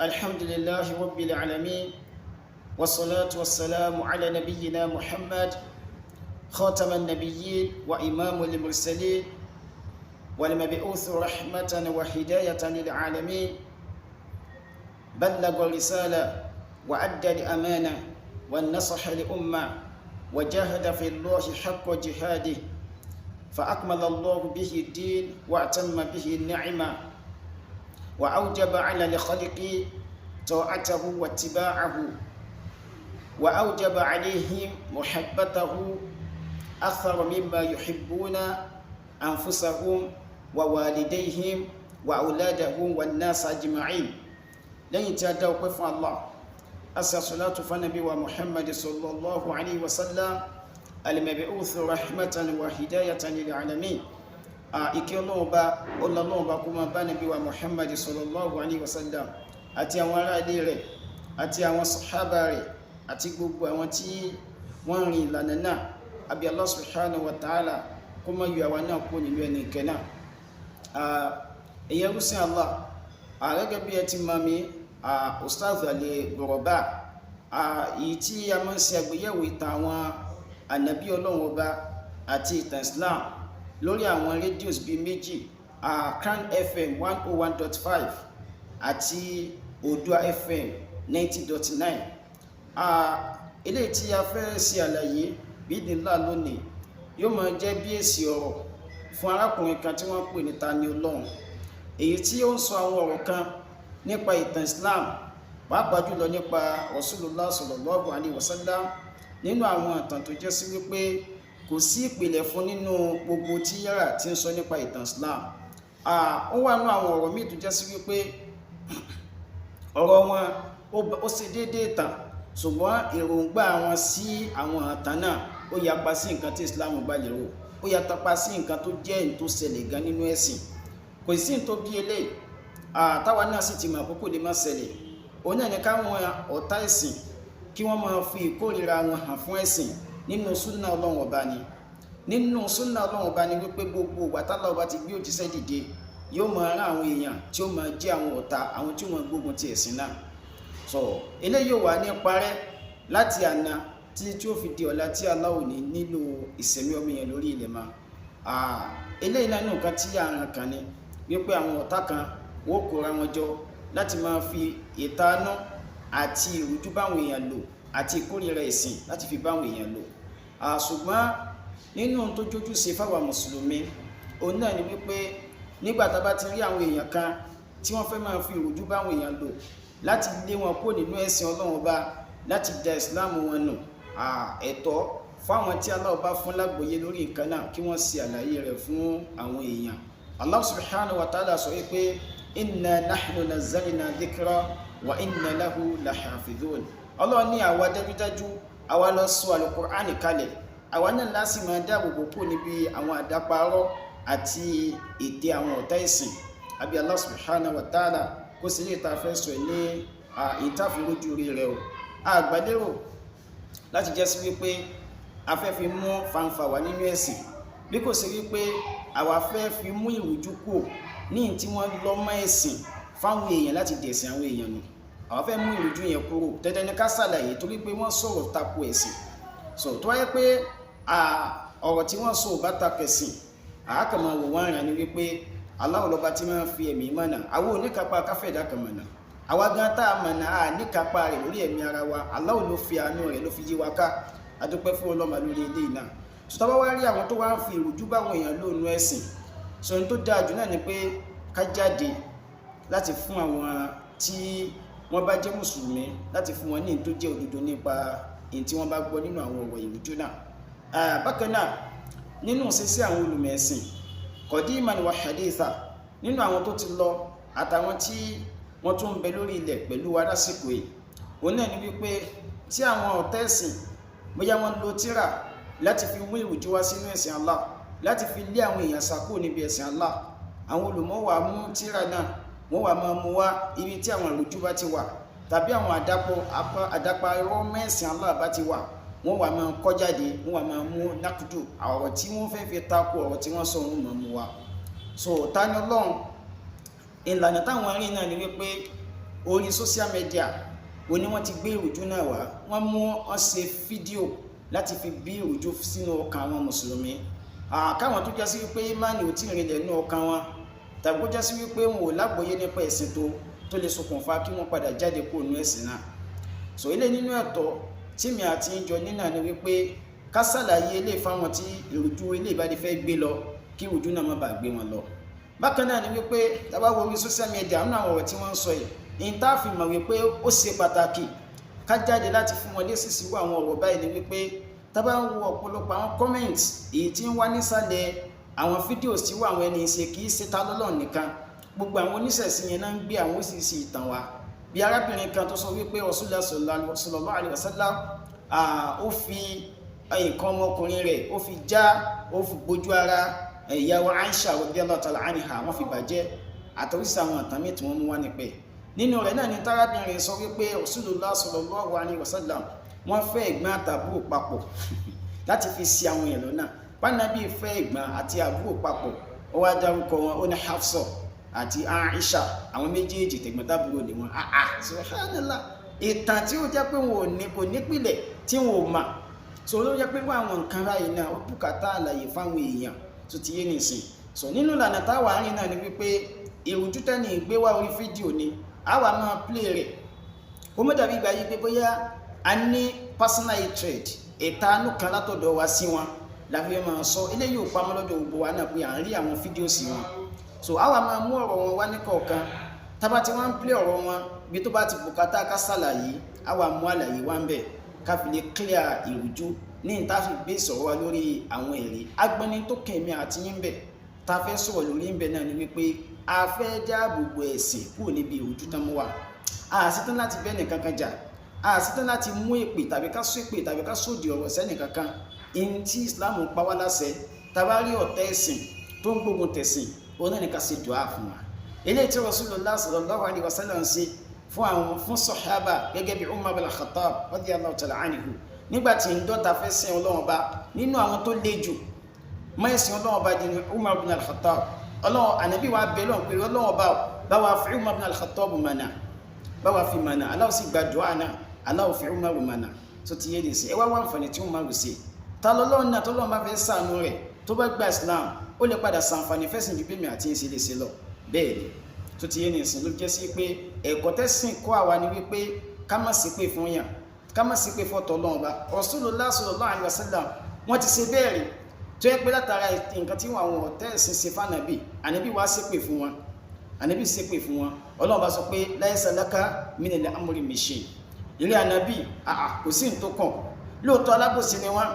الحمد لله رب العالمين، والصلاة والسلام على نبينا محمد خاتم النبيين وإمام المرسلين والمبعوث رحمة وهداية للعالمين. بلغ الرسالة وأدى الأمانة والنصح لأمة وجاهد في الله حق جهاده، فأكمل الله به الدين وأتم به النعمة، وأوجب على الخلق طاعته واتباعه، وأوجب عليهم محبته أكثر مما يحبون أنفسهم ووالديهم وأولادهم والناس أجمعين. Lẹ́yìn tí a dá ọpẹ́ fún Allah, asàsọ́látù fánàbí wa Muhammad sallallahu alaihi wasallam, al-mab'uth rahmatan wa hidayatan lil alamin. Ìkẹ́ Ọlọ́run bá Ọlọ́run bá kó máa bá nàbí wa Muhammad sallallahu alaihi wasallam àti àwọn ará ilé rẹ̀ àti àwọn sàhábà rẹ̀ àti gbogbo àwọn tí wọ́n rìn ìlànà náà. Àbí Allah subhanahu wa ta'ala kó má yọ àwa náà kó nínú ẹni ìkẹ́ náà. Ẹ̀yin ẹrúsìn Allah, gẹ́gẹ́ bí ẹ ti mọ̀ mí, Ustaz Ali Ghuraba, èyí tí a máa ń ṣe àgbéyẹ̀wò ìtàn àwọn ànábì Ọlọ́run Ọba àti ìtàn Islam lórí àwọn radios bíi méjì, Crown FM 101.5 àti Oòduà FM 90.9. Eléyìí tí a fẹ́ ṣe àlàyé bídìnlá lónìí yóò máa jẹ́ bí èsì ọ̀rọ̀ fún arákùnrin kan tí wọ́n pè ní Tani Olohun, èyí tí ó ń sọ àwọn ọ̀rọ̀ kan nípa ìtàn Islam, pàápàá jùlọ nípa Rasulullah sallallahu alaihi wasallam, nínú àwọn ìtàn tó jẹ́ sí wípé kò sí ìpìlẹ̀ fún nínú gbogbo tírà tí ń sọ nípa ìtàn Islam. Ó wà nínú àwọn ọ̀rọ̀ míì tó jẹ́ sí wípé ọ̀rọ̀ wọn ó ṣe déédéé ìtàn, ṣùgbọ́n èròǹgbà wọn sí àwọn ìtàn náà, ó yapa sí nǹkan tí Islam gbà lérò, ó yapa sí nǹkan tó jẹ́ ní tó ṣẹlẹ̀ gan nínú ẹ̀sìn. Kò sí ní tó bí eléyìí, táwa náà sì ti mọ̀ àkókò lè má ṣẹlẹ̀. Òun náà ní káwọn ọ̀tá ẹ̀sìn kí wọ́n máa fi ìkórìíra wọn hàn fún ẹ̀sìn. Nínú súnà Ọlọ́run Ọba ni, nínú súnà Ọlọ́run Ọba ni wípé gbogbo ìgbà tálá Ọba ti gbé òjíṣẹ́ dìde, yóò máa rán àwọn èèyàn tí ó máa jẹ́ àwọn ọ̀tá, àwọn tí ó máa gbógun ti ẹ̀sìn náà. So eléyìí ò wá ní parẹ́ láti àná títí tí ó fi di ọ̀la tí Allah ò ní nílò ìsẹ̀mí ọmọ yẹn lórí ilẹ̀ mọ́. Eléyìí náà nǹkan tí àrùn kan ni wípé àwọn ọ̀tá kan wọ́n kóra wọn jọ láti máa fi ìtanú àti ìrújú báwọn èèyàn lò àti ìkórìíra ẹ̀sìn láti fi báwọn èèyàn lò. Ṣùgbọ́n nínú tó jójú ṣe fáwọn mùsùlùmí, òun náà ni wípé nígbà tá a bá ti rí àwọn èèyàn kan tí wọ́n fẹ́ máa fi ìrújú báwọn èèyàn lò láti lé wọn kó nínú ẹ̀sìn Ọlọ́run Ọba, láti da ìsìláàmù wọn nù, ẹ̀tọ́ fáwọn tí Allah bá fún lágbòye lórí nǹkan náà kí wọ́n ṣe àlàyé rẹ̀ fún àwọn èèyàn. Allah subhanahu wa ta'ala sọ wípé inna nahnu nazzalna dhikra wa inna lahu lahafidhun. Ọlọ́run ní àwa dájúdájú àwa lọ sọ Al-Qur'ani kalẹ̀, àwa náà láti máa dáàbò bò kó níbi àwọn àdáparọ́ àti ète àwọn ọ̀tá ẹ̀sìn. Àbí Allah subhanahu wa ta'ala kó sì lè ta fẹ́ sọ ní ìtàfírójú rí rẹ̀ o. Àgbàlérò láti jẹ́ sí wípé a fẹ́ fi mú fanfà wá nínú ẹ̀sìn, bí kò sí wípé àwa fẹ́ fi mú ìrújú kù ní tí wọ́n lọ mọ́ ẹ̀sìn fáwọn èèyàn láti dẹ̀sìn àwọn èèyàn nù. Àwa fẹ́ mú ìrújú yẹn kúrò. Dandan ni ká ṣàlàyé torí pé wọ́n sọ̀rọ̀ tako ẹ̀sìn. So tó wáyé pé ọ̀rọ̀ tí wọ́n sọ ò bá tako ẹ̀sìn, àákàmọ̀ wò wọ́n ràn ní wípé Allah lọ́ba tí máa ń fi ẹ̀mí mọ̀nà. Àwọn oníkápá káfẹ́ẹ̀dá kan mọ̀nà. Àwa gan tá a mọ̀nà, a níkápá rẹ̀ lórí ẹ̀mí ara wa. Allah ló fi àánú rẹ̀ ló fi yí wa ká. Adúpẹ́ fún ọlọ́mà lórí ilé náà. So tá bá wá rí àwọn tó wá ń fi ìrújú báwọn èèyàn lónú ẹ̀sìn, so ní tó dáa jù náà ni pé ká jáde láti fún àwọn tí wọ́n bá jẹ́ mùsùlùmí, láti fún wọn ní tó jẹ́ òdodo nípa èyí tí wọ́n bá gbọ́ nínú àwọn ọ̀rọ̀ ìrújú náà. Bákan náà, nínú sísí àwọn olùmẹ̀sìn qadiman wa haditha, nínú àwọn tó ti lọ àtàwọn tí wọ́n tún ń bẹ lórí ilẹ̀ pẹ̀lú wa lásìkò yìí, òun náà ni wípé tí àwọn ọ̀tá ẹ̀sìn, bóyá wọ́n lo tírà láti fi mú ìrújú wá sínú ẹ̀sìn Allah, láti fi lé àwọn èèyàn sá kúrò níbi ẹ̀sìn Allah, àwọn olùmọ̀ wá mú tírà náà, wọ́n wá máa mú wá ibi tí àwọn ìrújú bá ti wà tàbí àwọn àdàpọ̀ irọ́ mẹ́sìn Allah bá ti wà, wọ́n wá máa kọ́ jáde, wọ́n wá máa mú nákùdù ọ̀rọ̀ tí wọ́n fẹ́ fi tako ọ̀rọ̀ tí wọ́n sọ, wọ́n máa mú wá. So Tani Olohun, ìlànà táwọn rí náà ni wípé Orí social media wo ni wọ́n ti gbé ìrújú náà wá. Wọ́n mú wọn ṣe fídíò láti fi bí ìrújú sínú ọkàn àwọn mùsùlùmí, káwọn tó jásí wípé ìmánì ò tí ì rinlẹ̀ nínú ọkàn wọn, tàbí kó jásí wípé wọn ò lágbọ́yé nípa ẹ̀sìn tó lè ṣokùnfà kí wọ́n padà jáde kúrò nínú ẹ̀sìn náà. So ilé nínú ẹ̀tọ́ tí mi àti ń jọ nínà ni wípé ká ṣàlàyé ilé fáwọn tí ìrújú ilé ìbáde fẹ́ gbé lọ, kí ìrújú náà má bàa gbé wọn lọ. Bákan náà ni wípé tá bá wo orí social media, nínú àwọn ọ̀rọ̀ tí wọ́n ń sọ yìí, ní tá a fi mọ̀ wípé ó ṣe pàtàkì ká jáde láti fún wọn lésì sí àwọn ọ̀rọ̀ báyìí ni wípé tá bá ń wo ọ̀pọ̀lọpọ̀ àwọn comment èyí tí ń wá nísàlẹ̀ àwọn fídíò tí wọ́n àwọn ẹni ṣe, kì í ṣe ta lọ́lọ́run nìkan, gbogbo àwọn oníṣẹ̀ṣe yẹn náà ń gbé àwọn oríṣiríṣi ìtàn wá. Bí arábìnrin kan tó sọ wípé Rasulullah sallallahu alaihi wasallam ó fi nǹkan ọmọkùnrin rẹ̀, ó fi já, ó fi bójú ara ìyàwó Aisha radiyallahu ta'ala anha, wọ́n fi bàjẹ́, àtọ́rísí àwọn àtàn míì tí wọ́n mú wá nípẹ̀. Nínú rẹ̀ náà ni tárábìnrin sọ wípé Rasulullah sallallahu alaihi wasallam wọ́n fẹ́ ẹ̀gbọ́n àtàbúrò papọ̀ láti fi ṣì àwọn èèyàn lọ́nà. Pànàbí fẹ́ ẹ̀gbọ́n àti àbúrò papọ̀, ó wá dárúkọ wọn, ó ní Hafsa àti Aisha, àwọn méjèèjì tẹ̀gbọ́ntàbúrò ni wọn. Subhanallah, ìtàn tí ó jẹ́ pé wọn ò ní kò nípìlẹ̀ tí wọn ò mà. So ló jẹ́ pé wọ́n àwọn nǹkan báyìí náà ó bùkátà àlàyé fáwọn èèyàn tó ti yé nìsín. So nínú ìlànà táwa rìn náà ni wípé ìrújú tẹ́ni ìgbé wá orí fídíò ni àwa máa play rẹ̀, kó mọ́ dàbí ìgbà yìí pé bóyá a ní personal hatred, ìtanú kan látọ̀dọ̀ wa sí wọn láfi máa sọ eléyìí. Ò pamọ́ lọ́dọ̀ gbogbo wa náà pé à ń rí àwọn fídíò sí wọn. So àwa máa mú ọ̀rọ̀ wọn wá ní kọ̀ọ̀kan. Tábà tí wọ́n ń play ọ̀rọ̀ wọn, bí tó bá ti bùkátà ká ṣàlàyé, àwa mú àlàyé wá ń bẹ̀ ká fi lè clear ìrújú ní ìta fi gbé ìsọ̀rọ̀ wa lórí àwọn èrè agbọ́ni tó kàn mí àti yín bẹ̀. Ta fẹ́ sọ̀rọ̀ lórí ń bẹ̀ náà ni wípé a fẹ́ dáàbò bo ẹ̀sìn kúrò níbi ìrújú tán mú wa. A ṣetán láti bẹ́ẹ̀ nìkan kan jà, a ṣetán láti mú èpè tàbí ká sọ èpè tàbí ká sòdì ọ̀rọ̀ sẹ́nì kankan. Ihun tí Islam pa wá láṣẹ, tá bá rí ọ̀tá ẹ̀sìn tó ń gbógun tẹ̀sìn, òun náà ní ká ṣe dùá fún wa. Eléyìí tí Rasulullah sallallahu alaihi wasallam ń ṣe fún àwọn fún sọ̀hábà gẹ́gẹ́ bí Umar bin Khattab radiyallahu ta'ala anhu, nígbà tí ń dọ́ta fẹ́ sìn Ọlọ́run Ọba, nínú àwọn tó le jù mọ́ ẹ̀sìn Ọlọ́run Ọba di Umar bin al-Khattab. Ọlọ́run ànábì wa bẹ̀ lọ́n pé Ọlọ́run Ọba bá wa fi Umar bin al-Khattab mọ̀nà, bá wa fi mọ̀nà. Allah sì gba dùá náà, Allah fi Umar mọ̀nà. Tó ti yé lè ṣe ẹ wá wá àǹfààní tí Umar ṣe ta lọ́lọ́run náà, tọ́lọ́run bá fẹ́ sànú rẹ̀, tó bá gba Islam, ó lè padà sàǹfààní fẹ́sìn ju bí mi àti ìṣe lè ṣe lọ. Bẹ́ẹ̀ ni tó ti yé ní ìsìn ló jẹ́ sí pé ẹ̀kọ́ tẹ́sìn kọ́ àwa ni wípé ká má sí pé fún yàn, ká má sí pé fọ́tọ̀ Ọlọ́run bá. Rasulullah sallallahu alaihi wasallam wọ́n ti ṣe bẹ́ẹ̀ rí, tó yẹ pé látara nǹkan tí àwọn ọ̀tẹ́ ẹ̀sìn ṣe fànàbì, ànábì wá ṣépè fún wọn, ànábì ṣépè fún wọn. Ọlọ́run bá sọ pé laysa laka minal amri min shay, ilé ànábì kò sí ní tó kàn. Lóòótọ́ alábòsí ni wọ́n,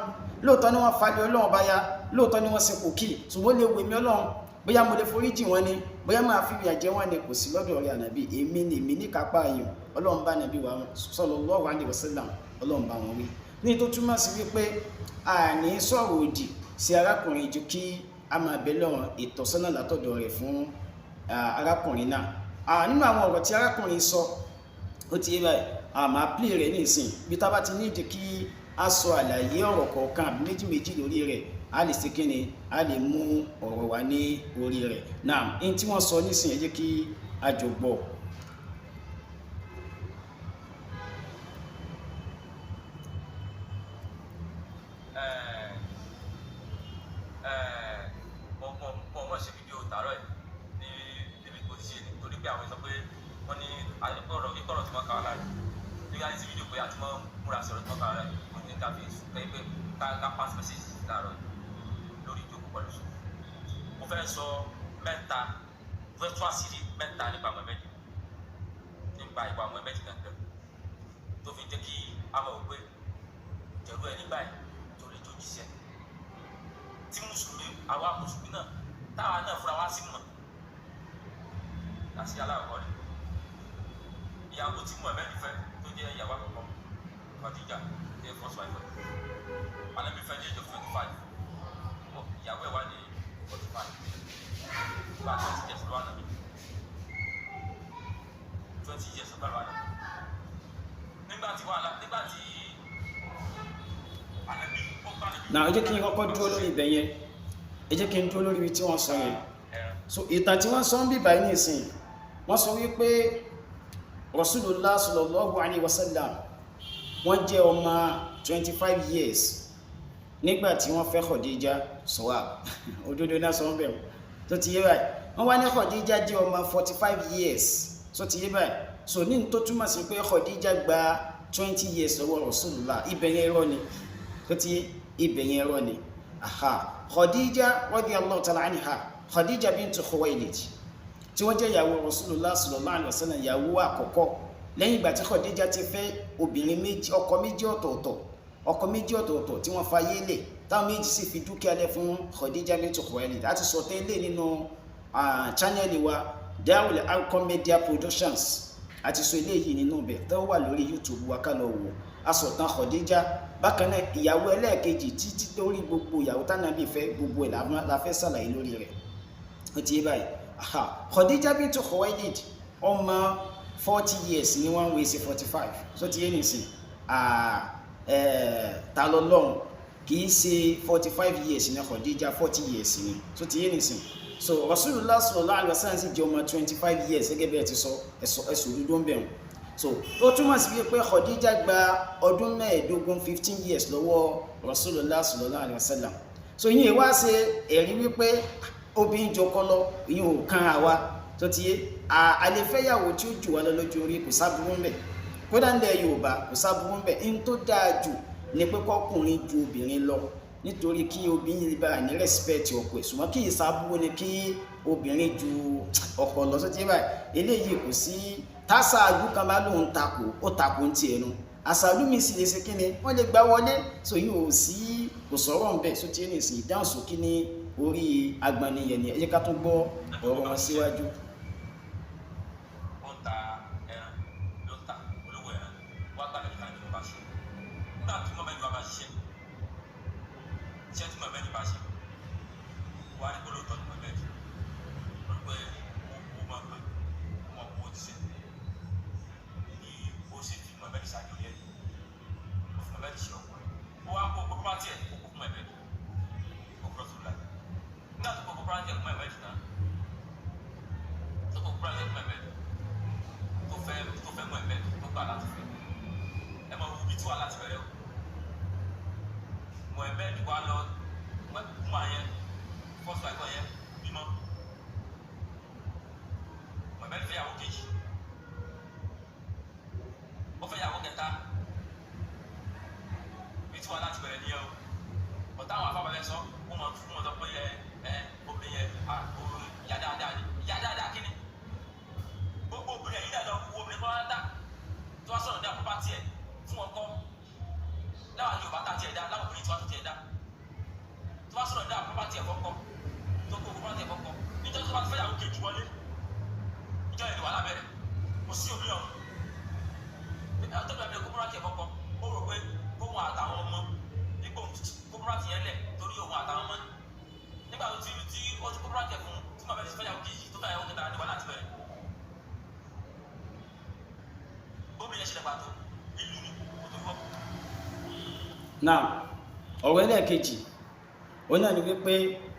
lóòótọ́ ni wọ́n falẹ̀ Ọlọ́run bá ya, lóòótọ́ ni wọ́n ṣe kòkì, ṣùgbọ́n lè wèmí Ọlọ́run, bóyá mo lè foríjì wọn ni, bóyá máa fi ìyà jẹ wọn ni, kò sí lọ́dọ̀ rẹ̀ ànábì. Èmi ni èmi ní kápá yìí. Ọlọ́run bá ànábì wa sallallahu alaihi wasallam, Ọlọ́run bá wọn wí ní tó túmọ̀ sí wípé àní sọ̀rọ̀ òdì sí arákùnrin ju kí a máa bẹ lọ́rùn ìtọ́sọ́nà látọ̀dọ̀ rẹ̀ fún arákùnrin náà. Nínú àwọn ọ̀rọ̀ tí arákùnrin sọ, ó ti yé báyìí, a máa play rẹ̀ ní ìsìn. Bí tá bá ti ní ìdí kí a sọ àlàyé ọ̀rọ̀ kọ̀ọ̀kan àbí méjì méjì lórí rẹ̀, a lè ṣe kíni, a lè mú ọ̀rọ̀ wá ní orí rẹ̀ náà. Ní tí wọ́n sọ nísìnyí, ẹ jẹ́ kí a jọ gbọ́. Mo ṣe fídíò tààrọ̀ yìí ní níbi tó ti ṣe torí pé àwọn sọ pé wọ́n ní ọ̀rọ̀ kíkọ̀rọ̀ tí wọ́n kà wá láàyè nígbà tí fídíò pé àti mọ́ múra sí ọ̀rọ̀ tí wọ́n kà wá láàyè, wọ́n ní ká fi pé ká pass message tààrọ̀ yìí lórí ìjókòó pẹ̀lú sùn. Mo fẹ́ sọ mẹ́ta, mo fẹ́ tú àṣírí mẹ́ta nípa àwọn ẹ̀mẹ́jì, nípa ìwà àwọn ẹ̀mẹ́jì gangan tó fi jẹ́ kí a mọ̀ pé jẹ̀rú ẹni báyìí tó lè jó jíṣẹ́ tí mùsùlùmí, àwa mùsùlùmí náà, táwa náà fúnra wá sí mọ̀ láti aláwọ̀ rẹ̀. Ìyàwó tí Muhammed fẹ́ tó jẹ́ ìyàwó àkọ́kọ́, Khadija, jẹ́ first wife rẹ̀, Ànábì fẹ́ ní age of 25, ìyàwó ẹ̀ wá ní 45. Gba 20 years lọ́wọ́ Ànábì, 20 years lọ́wọ́ Ànábì. Nígbà tí wàhálà, nígbà tí Ànábì ó bá Ànábì. Náà ẹ jẹ́ kí n kọ́kọ́ dúró lórí ibẹ̀ yẹn, ẹ jẹ́ kí n dúró lórí ibi tí wọ́n sọ yẹn. So ìtàn tí wọ́n sọ ń bì báyìí nìsín, wọ́n sọ wípé Rasulullah sallallahu alayhi wa sallam wọ́n jẹ́ ọmọ 25 years nígbà tí wọ́n fẹ́ Khadija. Sọ́wà òdodo náà sọ bẹ̀rù tó ti yé báyìí. Wọ́n wá ní Khadija jẹ́ ọmọ 45 years tó ti yé báyìí. So ní tó túmọ̀ sí pé Khadija gba 20 years lọ́wọ́ Rasulullah, ibẹ̀ yẹn irọ́ ni. Tó ti yé, ibẹ̀ yẹn irọ́ ni. Aha, Khadija radiyallahu ta'ala anha, Khadija bintu Khuwailid, tí wọ́n jẹ́ ìyàwó Rasulullah sallallahu alaihi wasallam, ìyàwó àkọ́kọ́. Lẹ́yìn ìgbà tí Khadija ti fẹ́ obìnrin méjì, ọkọ méjì ọ̀tọ̀ọ̀tọ̀, ọkọ méjì ọ̀tọ̀ọ̀tọ̀ tí wọ́n fayé lẹ̀, táwọn méjì sì fi dúkìá lẹ̀ fún Khadija bintu Khuwailid. Àti sọ̀tẹ́ lé nínú channel wa, Darul Arqam Media Productions, àti sọ eléyìí nínú ibẹ̀ tó wà lórí YouTube wa, ká lọ wò asọ̀tàn Khadija. Bákan náà, ìyàwó ẹlẹ́ẹ̀kejì títí lórí gbogbo ìyàwó tánàbí fẹ́, gbogbo ẹ̀ la fẹ́ ṣàlàyé lórí rẹ̀. Ó ti yé báyìí. Aha, Khadija bintu Khuwailid, ọmọ 40 years ni wọ́n ń wé sí 45. So ti yé nìsín, ta lọ lọ́hùn, kì í ṣe 45 years ní Khadija, 40 years ni. So ti yé nìsín. So Rasulullah sallallahu alaihi wasallam sì jẹ́ ọmọ 25 years gẹ́gẹ́ bí ẹ ti sọ ẹ̀sùn dúdú ń bẹ̀rù. So ó túmọ̀ sí pé Khadija gba ọdún 15, 15 years lọ́wọ́ Rasulullah sallallahu alaihi wasallam. So yìí wá ṣe ẹ̀rí wípé obìnrin jọkọ lọ, ìyẹn ò kan àwa. Tó ti yé, àlefẹ́yàwó tí ó jù wá lọ lójú orí, kò sábúrú ńbẹ̀. Kódà ńlẹ̀ Yorùbá, kò sábúrú ńbẹ̀. Ní tó dáa jù ni pé kọkùnrin ju obìnrin lọ, nítorí kí obìnrin bá ní respect ọkọ ẹ̀, ṣùgbọ́n kí ìsábúrú ni kí obìnrin ju ọkọ lọ. Tó ti yé báyìí, eléyìí kò sí tásà àdú kan bá lóun takò, ó takò ń tiẹ̀ nu. Àṣàlù mi sì lè ṣe kí ni wọ́n lè gbá wọlé. So yìí ò sí, kò sọ̀rọ̀ ńbẹ̀. So ti yé nìsín, ìdáhùn sókí ní orí agbaniyẹn ni. Ẹ jẹ́ ká tún gbọ́ ọ̀rọ̀ wọn síwájú. Ó ń ta ẹran ló ń ta, olówó ẹran wá gbà lẹ́yìn kan ní mo bá ṣe. Nígbà tí mo mẹ́rin wá bá ṣiṣẹ́, iṣẹ́ tí mo mẹ́rin bá ṣe wá ní kó lóòótọ́ ní mo mẹ́rin ó ní pé ó máa pè ó máa kó ti ṣe ní ó sì fi mo mẹ́rin ṣàjọyọ̀ ẹ̀, ó fi mo mẹ́rin ṣe ọkọ ẹ̀, ó wá kó gbogbo pátí ẹ̀, ó kó fún ẹ̀mẹ́rin, ó kúrò tó láì. Nígbà tó kó gbogbo pátí ẹ̀ fún ẹ̀mẹ́rin tán, tó kó gbogbo pátí ẹ̀ fún ẹ̀mẹ́rin, tó fẹ́ mú ẹ̀mẹ́ tó gbà láti fẹ́ ẹ máa wo ibi tí wà láti bẹ̀rẹ̀ o. Mọ ẹ̀mẹ́ wà lọ mú àyẹn fọ́sọ̀ àìkọ́ yẹn bímọ. Mọ ẹ̀mẹ́ fẹ́ yàwó kejì, ó fẹ́ yàwó kẹta. Ibi tí wà láti bẹ̀rẹ̀ nìyẹn o. Ọ̀tá àwọn afábàlẹ̀ sọ wọ́n mọ̀ fún wọn sọ pé ẹ ẹ obìnrin yẹn ìyá dáadáa ni. Ìyá dáadáa kí ni? Gbogbo obìnrin ẹ̀yìn dáadáa wo obìnrin kọ́ dá tí wọ́n sọ̀rọ̀ dá pọ́pá tiẹ̀ fún ọkọ láwọn Yorùbá tá tiẹ̀ dá láwọn obìnrin tí wọ́n tó tiẹ̀ dá tí wọ́n sọ̀rọ̀ dá pọ́pá tiẹ̀ fọ́kọ, tó kó pọ́pá tiẹ̀ fọ́kọ, níjọ́ tó bá ti fẹ́ yàwó kejì wọlé, ìjọ yẹn ni wàhálà bẹ̀rẹ̀. Kò sí obìnrin ọ̀hún tó bẹ̀rẹ̀ kó pọ́pá tiẹ̀ fọ́kọ, ó rò pé kóhun àtàwọn ọmọ nígbò kó pọ́pá tiẹ̀ lẹ̀ torí òun àtàwọn ọmọ. Nígbà tó ti tí ó ti kó pọ́pá tiẹ̀ fún tí màá bẹ̀rẹ̀ sí fẹ́ yàwó kejì, tó fẹ́ yàwó kẹta, ni wàhálà ti bẹ̀rẹ̀. Gómìnà ṣe dàgbà tó ìlú ni kò tó wọ́. Náà, ọ̀rọ̀ ẹlẹ́ẹ̀kejì ó náà ni wípé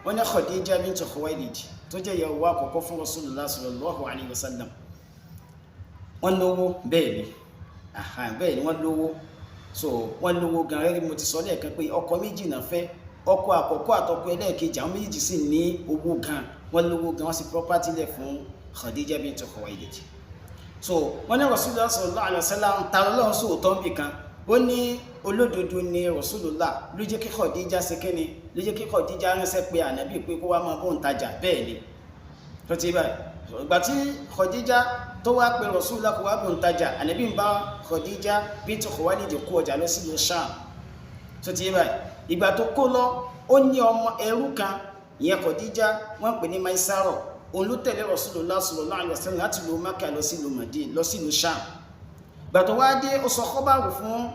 wọ́n ní Khadija bint Khuwailid, tó jẹ́ ìyàwó àkọ́kọ́ fún Rasulullah sallallahu alayhi wa sallam, wọ́n lówó. Bẹ́ẹ̀ ni, aha, bẹ́ẹ̀ ni, wọ́n lówó. So wọ́n lówó gan rẹ́rí. Mo ti sọ lẹ́ẹ̀kan pé ọkọ méjì náà fẹ́, ọkọ àkọ́kọ́ àtọkọ ẹlẹ́ẹ̀kejì, àwọn méjì sì ní owó gan, wọ́n lówó gan, wọ́n sì property lẹ̀ fún Khadija bint Khuwailid. So wọ́n ní Rasulullah sallallahu alaihi wasallam ta lọ́lọ́run sóòótọ́ nbì kan, ó ní olódodo ni Rasulullah, ló jẹ́ kí Khadija ṣe kíni, ló jẹ́ kí Khadija ránṣẹ́ pé ànábì pé kó wá máa bóun tajà. Bẹ́ẹ̀ ni, tó ti báyìí, ìgbà tí Khadija tó wá pé Rasulullah kó wá bóun tajà, ànábì ń bá Khadija bint Khuwailid kó ọjà lọ sí ìlú Sham. Tó ti báyìí, ìgbà tó kó lọ, ó ní ọmọ ẹrú kan, ìyẹn Khadija, wọ́n pè ní Maisaro. Òun ló tẹ̀lé Rasulullah sallallahu alaihi wasallam láti ìlú Mákà lọ sí ìlú Madina, lọ sí ìlú Sham. Ìgbà tó wá dé, ó sọ kọ́bàrù fún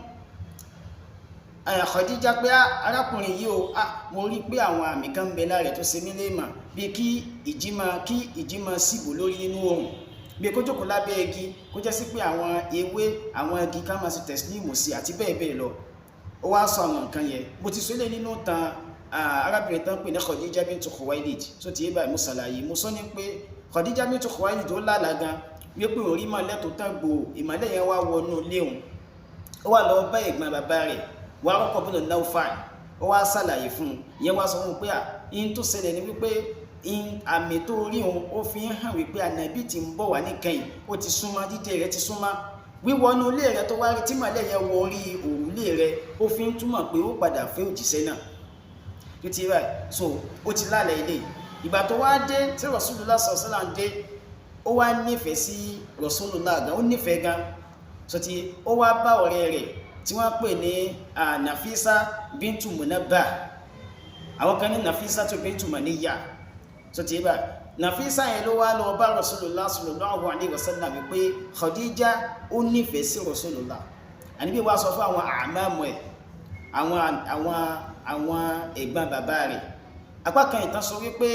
Khadija pé arákùnrin yìí o, mo rí pé àwọn àmì kan ń bẹ lára rẹ̀ tó ṣe mí léèmà, bíi kí ìjì máa síbò lórí nínú oòrùn, bí kó jókòó lábẹ́ igi, kó jẹ́ sí pé àwọn ewé, àwọn igi ká máa ṣe tẹ̀sílímù sí, àti bẹ́ẹ̀ bẹ́ẹ̀ lọ. Ó wá sọ àwọn nǹkan yẹn. Mo ti sọ ilé nínú tan arábìnrin tán pè ní Khadija bint Khuwailid. Tó ti yé báyìí, mo ṣàlàyé, mo sọ ní pé Khadija bint Khuwailid, ó lálàá gan. Wípé òun rí ìmọ́lẹ̀ tó tàn gbòò, ìmọ́lẹ̀ yẹn wá wọnú ilé òun. Ó wá lọ bá ẹ̀gbọ́n bàbá rẹ̀, Warqa bin Nawfal, ó wá ṣàlàyé fún un. Ìyẹn wá sọ fún un pé à in tó ṣẹlẹ̀ ni wípé àmì tó rí òun ó fi ń hàn wípé ànábì tí ń bọ̀ wá níkẹyìn, ó ti súnmọ́, dídé rẹ̀ ti súnmọ́. Wíwọnú ilé rẹ̀ tó wá rí tí ìmọ́lẹ̀ yẹn wọ orí òrùlé rẹ̀, ó fi ń túmọ̀ pé ó padà fẹ́ òjíṣẹ́ náà tó ti rà. So ó ti lálẹ́ ilé. Ìgbà tó wá dé tí Rasulullah sallallahu alaihi wasallam dé, ó wá nífẹ̀ẹ́ sí Rasulullah gan, ó nífẹ̀ẹ́ gan. So ti ó wá bá ọ̀rẹ́ rẹ̀ tí wọ́n pè ní Nafisa bintu Munabbah, àwọn kan ní Nafisa tó bintu Maniya. So ti bá Nafisa yẹn ló wá lọ bá Rasulullah sallallahu alaihi wasallam wípé Khadija ó nífẹ̀ẹ́ sí Rasulullah. Àníbí wá sọ fún àwọn àmàmù ẹ̀, àwọn ẹ̀gbọ́n bàbá rẹ̀. Apá kan ìtàn sọ wípé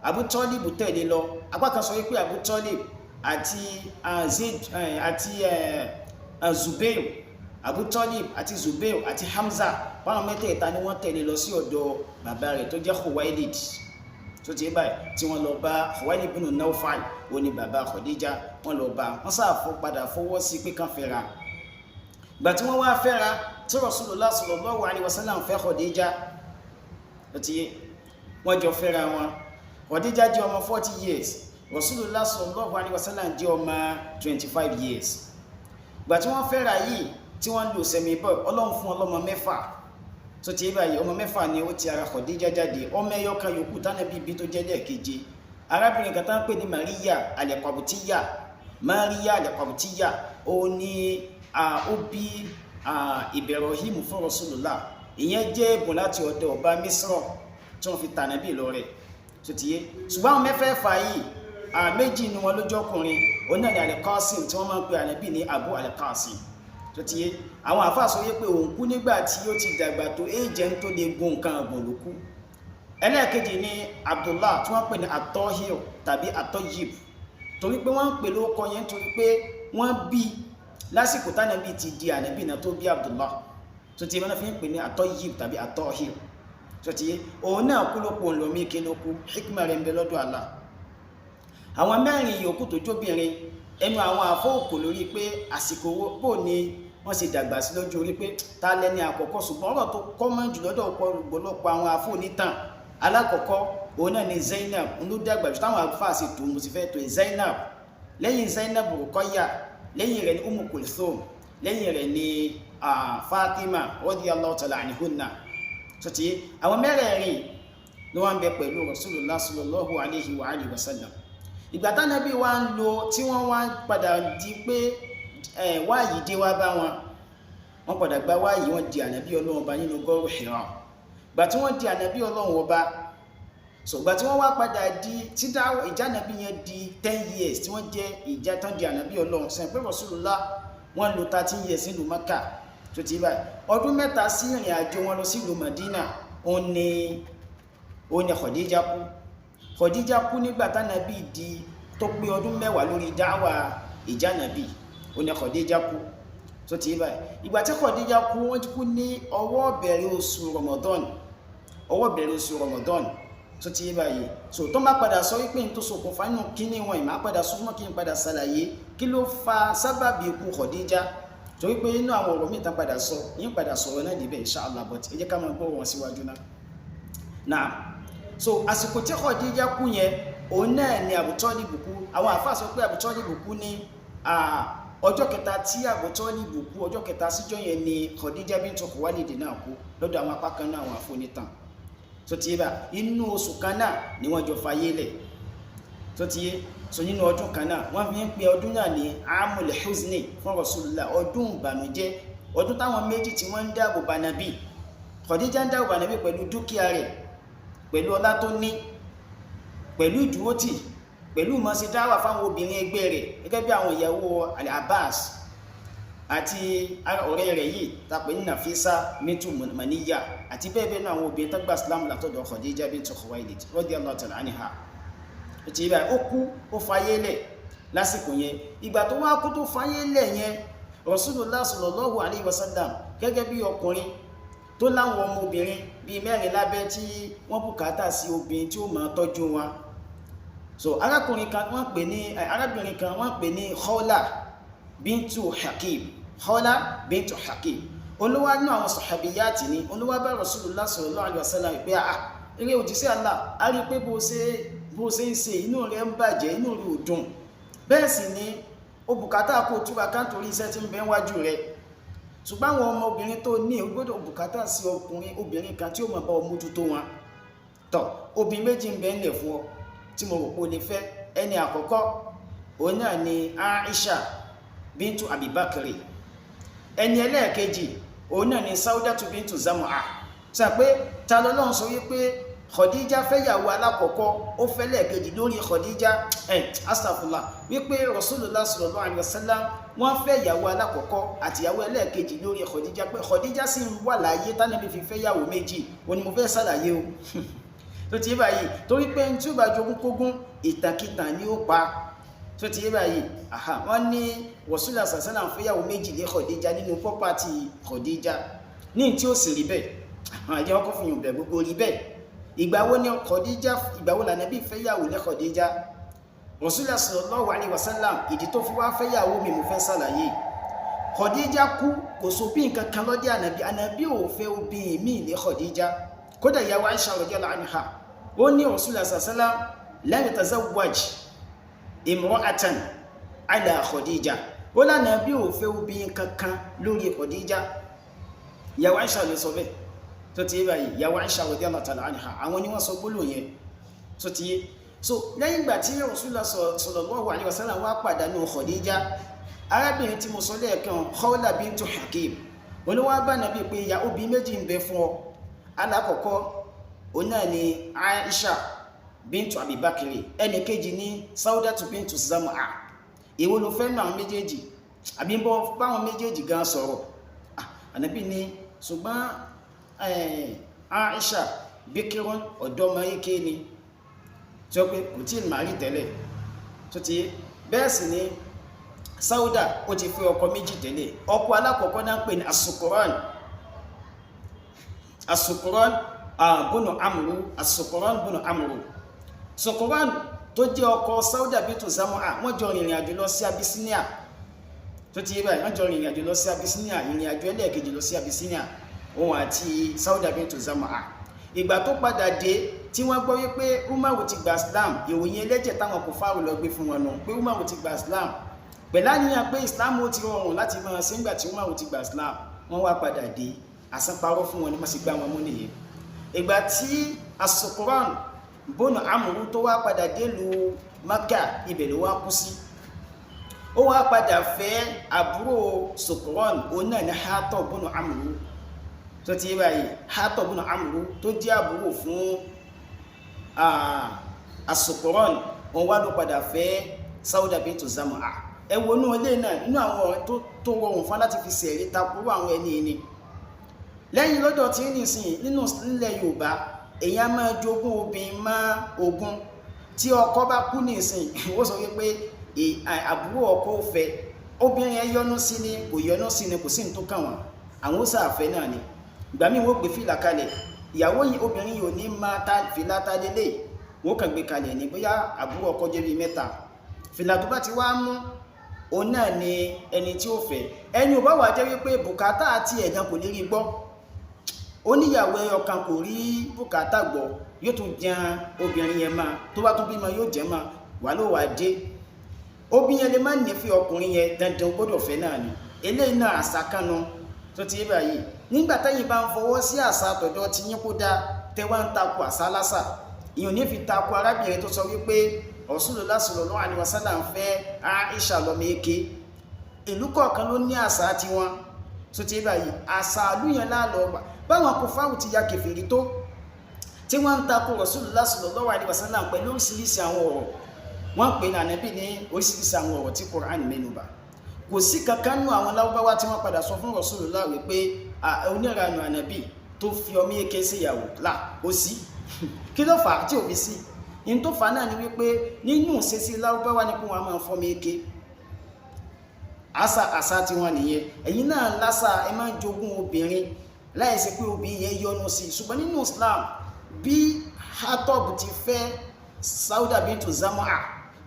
Abu Talib tẹ̀lé lọ, apá kan sọ wípé Abu Talib àti Zaid àti Zubair, Abu Talib àti Zubair àti Hamza, báwọn mẹ́tẹ̀ẹ̀ta ni wọ́n tẹ̀lé lọ sí ọ̀dọ̀ bàbá rẹ̀ tó jẹ́ Khuwailid. Tó ti báyìí tí wọ́n lọ bá Khuwailid ibn Nawfal, ó ní bàbá Khadija, wọ́n lọ bá wọ́n sáà padà fọwọ́ sí pé kàn fẹ́ra. Gbà tí wọ́n wá fẹ́ra, tí Rasulullah sallallahu alaihi wasallam fẹ́ Khadija, ó ti yé, wọ́n jọ fẹ́ra wọn. Khadija jẹ́ ọmọ 40 years, Rasulullah sallallahu alaihi wasallam jẹ́ ọmọ 25 years. Gbà tí wọ́n fẹ́ra yìí tí wọ́n lò sẹ́mi bọ́, Ọlọ́run fún ọlọ́mọ mẹ́fà. Tó ti báyìí, ọmọ mẹ́fà ni ó ti ara Khadija jáde. Ọmọ ẹyọ kan yòókù tánàbí bí tó jẹ́ lẹ́ẹ̀keje, arábìnrin kan tá ń pè ní Maria al-Qabtiyya, Maria al-Qabtiyya, ó ní ó bí Ibrahim fún Rasulullah. Ìyẹn jẹ́ ẹ̀bùn láti ọ̀dọ̀ ọba Misra tí wọ́n fi tànàbí lọ́rẹ. Tó ti yé, ṣùgbọ́n àwọn mẹ́fẹ̀ẹ̀fà yìí, méjì ni wọn lójọ́kùnrin, òun náà ní Al-Qasim tí wọ́n máa ń pe ànábì ní Abu Al-Qasim. Tó ti yé, àwọn àfáà sọ wípé òun kú nígbà tí ó ti dàgbà tó éjẹ tó lè gun nǹkan ọ̀gbọ̀n ló kú. Ẹlẹ́ẹ̀kejì ní Abdullah tí wọ́n pè ní At-Tahir tàbí At-Tayyib, torí pé wọ́n ń pè lóko yẹn torí pé wọ́n bí lásìkò tánàbí ti di ànábì náà tó bí Abdullah. Tó ti wọ́n fi ń pè ní At-Tayyib tàbí At-Tahir. Tó ti yé, òun náà kú ló pò ń lọ mí kí ló kú, hikma rẹ̀ ń bẹ lọ́dọ̀ Allah. Àwọn mẹ́rin yòókù tó jóbìnrin, ẹnu àwọn àfọ́òkò lórí pé àsìkò bò ní wọ́n ṣe dàgbà sí lójú orí pé ta lẹni àkọ́kọ́. Ṣùgbọ́n ọ̀rọ̀ tó kọ́mọ́ jù lọ́dọ̀ ọ̀pọ̀lọpọ̀ àwọn àfọ́onítàn, alákọ̀ọ́kọ́ òun náà ni Zainab, òun ló dàgbà jù táwọn àfáà sì tó mo sì fẹ́ tó Zainab. Lẹ́yìn Zainab, Ruqayya, lẹ́yìn rẹ̀ ni Umm Kulthum, lẹ́yìn rẹ̀ ni Fatima radiyallahu ta'ala anhunna. Tó ti àwọn mẹ́rẹ̀ẹ̀rin ló wá ń bẹ pẹ̀lú Rasulullah sallallahu alayhi wa alihi wa sallam. Ìgbà tánàbí wá ń lo tí wọ́n wá padà di pé wáyìí dé wá bá wọn, wọ́n padà gba wáyìí, wọ́n di ànábì Ọlọ́run ọba nínú gọ́rù Hira. Gbà tí wọ́n di ànábì Ọlọ́run ọba, so gbà tí wọ́n wá padà di tí ìjànàbí yẹn di 10 years tí wọ́n jẹ́ ìjà tán di ànábì Ọlọ́run sẹ́yìn pé Rasulullah wọ́n lò 13 years nílùú Mẹ́kà. Tó ti báyìí, ọdún 3 sí ìrìn àjò wọn lọ sí ìlú Madina, òun ni Khadija kú. Khadija kú nígbà tánàbí di tó pé ọdún 10 lórí dáwà ìjànàbí, òun ni Khadija kú. Tó ti báyìí, ìgbà tí Khadija kú, wọ́n ti kú ní ọwọ́ bẹ̀rẹ̀ oṣù Ramadan, ọwọ́ bẹ̀rẹ̀ oṣù Ramadan. Tó ti báyìí, so tó má padà sọ wípé n tó ṣokùnfà inú kíní wọn ìmá padà súnmọ́ kí n padà ṣàlàyé kí ló fa sábàbí ikú Khadija, torí pé inú àwọn ọ̀rọ̀ míì tán padà sọ yín padà sọ̀rọ̀ náà débẹ̀ inshallah, but ẹ jẹ́ ká máa gbọ́ wọn síwájú náà. Náà so àsìkò tí Khadija kú yẹn, òun náà ni Abu Talib kú. Àwọn àfáà sọ pé Abu Talib kú ní ọjọ́ kẹta tí Abu Talib kú, ọjọ́ kẹta síjọ́ yẹn ni Khadija bintu Khuwailid náà kú lọ́dọ̀ àwọn apá kan náà àwọn àfonítàn. Tó ti yé bá, inú oṣù kan náà ni wọ́n jọ fayé lẹ̀. Tó ti yé, so nínú ọdún kan náà wọ́n fi ń pe ọdún náà ní amul huzni fún Rasulullah, ọdún ìbànújẹ́, ọdún táwọn méjì tí wọ́n ń dáàbò bá nàbí. Khadija ń dáàbò bá nàbí pẹ̀lú dúkìá rẹ̀, pẹ̀lú ọlá tó ní, pẹ̀lú ìdúrótì, pẹ̀lú ìmọ̀ọ́sí dáwà fáwọn obìnrin ẹgbẹ́ rẹ̀, gẹ́gẹ́ bí àwọn ìyàwó Al-Abbas àti ọ̀rẹ́ rẹ̀ yìí tàpé ní Nafisa bintu Maniya àti bẹ́ẹ̀ bẹ́ẹ̀ náà, àwọn obìnrin tó gba Islam látọ̀dọ̀ Khadija bintu Khuwailid radiyallahu ta'ala anha. Ti ibà ó kú, ó fayé lẹ̀ lásìkò yẹn. Ìgbà tó wá kú tó fayé lẹ̀ yẹn, Rasulullah sallallahu alayhi wa sallam gẹ́gẹ́ bí ọkùnrin tó láwọn ọmọbìnrin bíi mẹ́rin lábẹ́ tí wọ́n bùkátà sí obìnrin tí ó máa tọ́jú wọn. So arákùnrin kan wọ́n pè ní arábìnrin kan wọ́n pè ní Khawla bintu Hakim. Khawla bintu Hakim olówó nínú àwọn sọ̀hábíyàtì ni olówó bá Rasulullah sallallahu alaihi wasallam pé à eré òjíṣẹ́ Allah, a rí pé bó ṣe ń ṣe inú rẹ̀ ń bàjẹ́, inú rẹ̀ ò dùn, bẹ́ẹ̀ sì ni ó bùkátà kó túra ká nítorí iṣẹ́ tí ń bẹ wájú rẹ̀. Ṣùgbọ́n àwọn ọmọbìnrin tó ní ó gbọ́dọ̀ bùkátà sí ọkùnrin obìnrin kan tí ó máa bá ọ mójútó wọn. Tọ́ obìnrin méjì ń bẹ ńlẹ̀ fún ọ tí mo rò pé o lè fẹ́. Ẹni àkọ́kọ́ òun náà ni Aisha bintu Abibakiri. Ẹni ẹlẹ́ẹ̀kejì òun náà ni Saudatu bintu Zam'a. Sọ pé ta lọ́lọ́run sọ wípé Khadija fẹ́yàwó alákọ̀ọ́kọ́, ó fẹ́ lẹ́ẹ̀kejì lórí Khadija, astafula, wípé Rasulullah sallallahu alaihi wasallam wọ́n fẹ́ ìyàwó alákọ̀ọ́kọ́ àti ìyàwó ẹlẹ́ẹ̀kejì lórí Khadija, pé Khadija sì ń wà láyé tánàbí fi fẹ́yàwó méjì. Ó ní mo fẹ́ ṣàlàyé o tó ti yé báyìí, torí pé tí ó bá jogún kógún ìtàkìtàn ni ó pa. Tó ti yé báyìí, wọ́n ní Rasulullah sallallahu alaihi wasallam fẹ́yàwó méjì lé Khadija nínú pọ́pátì Khadija ní tí ó sì rí bẹ́ẹ̀. Àwọn àjẹ́ ọkọ̀ fìyàn bẹ̀ gbogbo rí bẹ́ẹ̀. Ìgbà wo ni Khadija, ìgbà wo lànàbí fẹ́yàwó lé Khadija? Rasulullah sallallahu alaihi wasallam ìdí tó fi wá fẹ́yàwó mi mo fẹ́ ṣàlàyé. Khadija kú, kò sóbí nǹkan kan lọ́dẹ̀ ànàbí. Ànàbí ò fẹ́ obìnrin míì lé Khadija. Kódà ìyàwó Aisha radiyallahu anha ó ní Rasulullah sallallahu alaihi wasallam lam yatazawwaj imra'atan ala Khadija, ó lànàbí ò fẹ́ obìnrin kankan lórí Khadija. Ìyàwó Aisha ló sọ bẹ́ẹ̀. Tó ti yé báyìí, ìyàwó Aisha radiyallahu ta'ala anha àwọn ni wọ́n sọ gbólóhùn yẹn. Tó ti yé, so lẹ́yìn ìgbà tí Rasulullah sallallahu alaihi wasallam wá pàdánù Khadija, arábìnrin tí mo sọ lẹ́ẹ̀kan Khawla bintu Hakim olówó bá nàbí pé ìyá obì méjì ń bẹ fún ọ. Alákọ̀ọ́kọ́ òun náà ni Aisha bintu Abibakiri, ẹnì kejì ní Saudatu bintu Zam'a. Èwo ló fẹ́ nù àwọn méjèèjì? Àbí ń bọ́ báwọn méjèèjì gan sọ̀rọ̀? Ànábì ní ṣùgbọ́n Aisha bíkírún ọ̀dọ́mọ ike ni tí ó pé kò tí ì máa rí tẹ́lẹ̀. Tó ti bẹ́ẹ̀ sì ni Sauda ó ti fẹ́ ọkọ méjì tẹ́lẹ̀. Ọkọ alákọ̀ọ́kọ́ náà ń pè ní Asukuran, Asukuran bùnú amúrú, Asukuran bùnú amúrú. Sukuran tó jẹ́ ọkọ Sauda bintu Zam'a, wọ́n jọ rìnrìn àjò lọ sí Abyssinia. Tó ti yé báyìí, wọ́n jọ rìnrìn àjò lọ sí Abyssinia, ìrìn àjò ẹlẹ́ẹ̀kejì lọ sí Abyssinia, òun àti Sauda bintu Zam'a. Ìgbà tó padà dé tí wọ́n gbọ́ wípé Umaru ti gba Islam, ìròyìn ẹlẹ́jẹ̀ táwọn kò fáwọn lọ gbé fún wọn nù pé Umaru ti gba Islam, pẹ̀lú àníyàn pé Islam ó ti rọrùn láti máa ṣe ńgbà tí Umaru ti gba Islam. Wọ́n wá padà dé, àsanparọ́ fún wọn ni wọ́n sì gbá wọn mú nìyẹn. Ìgbà tí Asukuran bónú amúrú tó wá padà dé lu Maka, ibẹ̀ ló wá kú sí. Ó wá padà fẹ́ àbúrò Sukuran, òun náà ní Hatọ̀ bónú amúrú. Tó ti yé báyìí, Hatọ̀ bónú amúrú tó jẹ́ àbúrò fún Asukuran, òun wá ló padà fẹ́ Sauda bintu Zam'a. Ẹ wo inú ilé náà, inú àwọn ọ̀rẹ́ tó rọrùn fún láti fi sẹ̀rí takurú àwọn ẹni ni. Lẹ́yìn lọ́dọ̀ tí nìsín nínú ilẹ̀ Yorùbá, èyàn á máa jogún obìnrin má ogún. Tí ọkọ bá kú nìsín, ó sọ wípé àbúrò ọkọ ò fẹ́ obìnrin ẹ, yọnu sí ni kò yọnu sí ni, kò sí ní tó kàn wọ́n, àwọn ó sàfẹ́ náà ni. Ìgbà míì wọ́n gbé fìlà kalẹ̀, ìyàwó yìí obìnrin yìí ò ní máa ta fìlà ta lélẹ̀, wọ́n kàn gbé kalẹ̀ ní bóyá àbúrò ọkọ jẹ́ bíi mẹ́ta. Fìlà tó bá ti wá mú, òun náà ni ẹni tí ó fẹ́. Ẹni ò bá wà jẹ́ wípé bùkátà àti ẹ̀gàn kò lè rí gbọ́, oníyàwó ẹyọ kan kò rí bùkátà gbọ́, yóò tún jẹun obìnrin yẹn máa tó bá tún bímọ yóò jẹ́ máa wà ló wà dé. Obìnrin yẹn lè má nífẹ̀ẹ́ ọkùnrin yẹn, dandan gbọ́dọ̀ fẹ́ náà ni. Eléyìí náà àṣà kanu. Tó ti yé báyìí, nígbà táyìn bá ń fọwọ́ sí àṣà àtọ̀dọ̀ tí yín kó dáa, tẹ́ wá ń takò àṣà lásà, ìyọ̀n ní fi takò arábìnrin tó sọ wípé Rasulullah sallallahu alaihi wasallam ń fẹ́ Aisha lọ́mọ eke. Ìlú kọ̀ọ̀kan ló ní àṣà tiwọn. Tó ti yé báyìí, àṣà àlú yẹn láàlọ́ ọgbà báwọn kò fáwọn ti ya kèfèrí tó tí wọ́n ń takò Rasulullah sallallahu alaihi wasallam pẹ̀lú oríṣiríṣi àwọn ọ̀rọ̀. Wọ́n pè ní ànábì ní oríṣiríṣi àwọn ọ̀rọ̀ tí Qur'an mẹ́nubà. Kò sí kankan nú àwọn Lárúbáwá tí wọ́n padà sọ fún Rasulullah wípé oníranù ànábì tó fi ọmọ eke sí ìyàwó là ó sí. Kí ló fà á tí ò fi sí? In tó fà á náà ni wípé nínú ìṣesí Lárúbáwá ni kí wọ́n máa fọmọ eke. Àṣà àṣà tiwọn nìyẹn. Ẹ̀yin náà lásà, ẹ máa ń jogún obìnrin láìsí pé obìnrin yẹn yọnu sí i. Ṣùgbọ́n nínú Islam, bí Hatọ́b ti fẹ́ Sauda bintu Zam'a.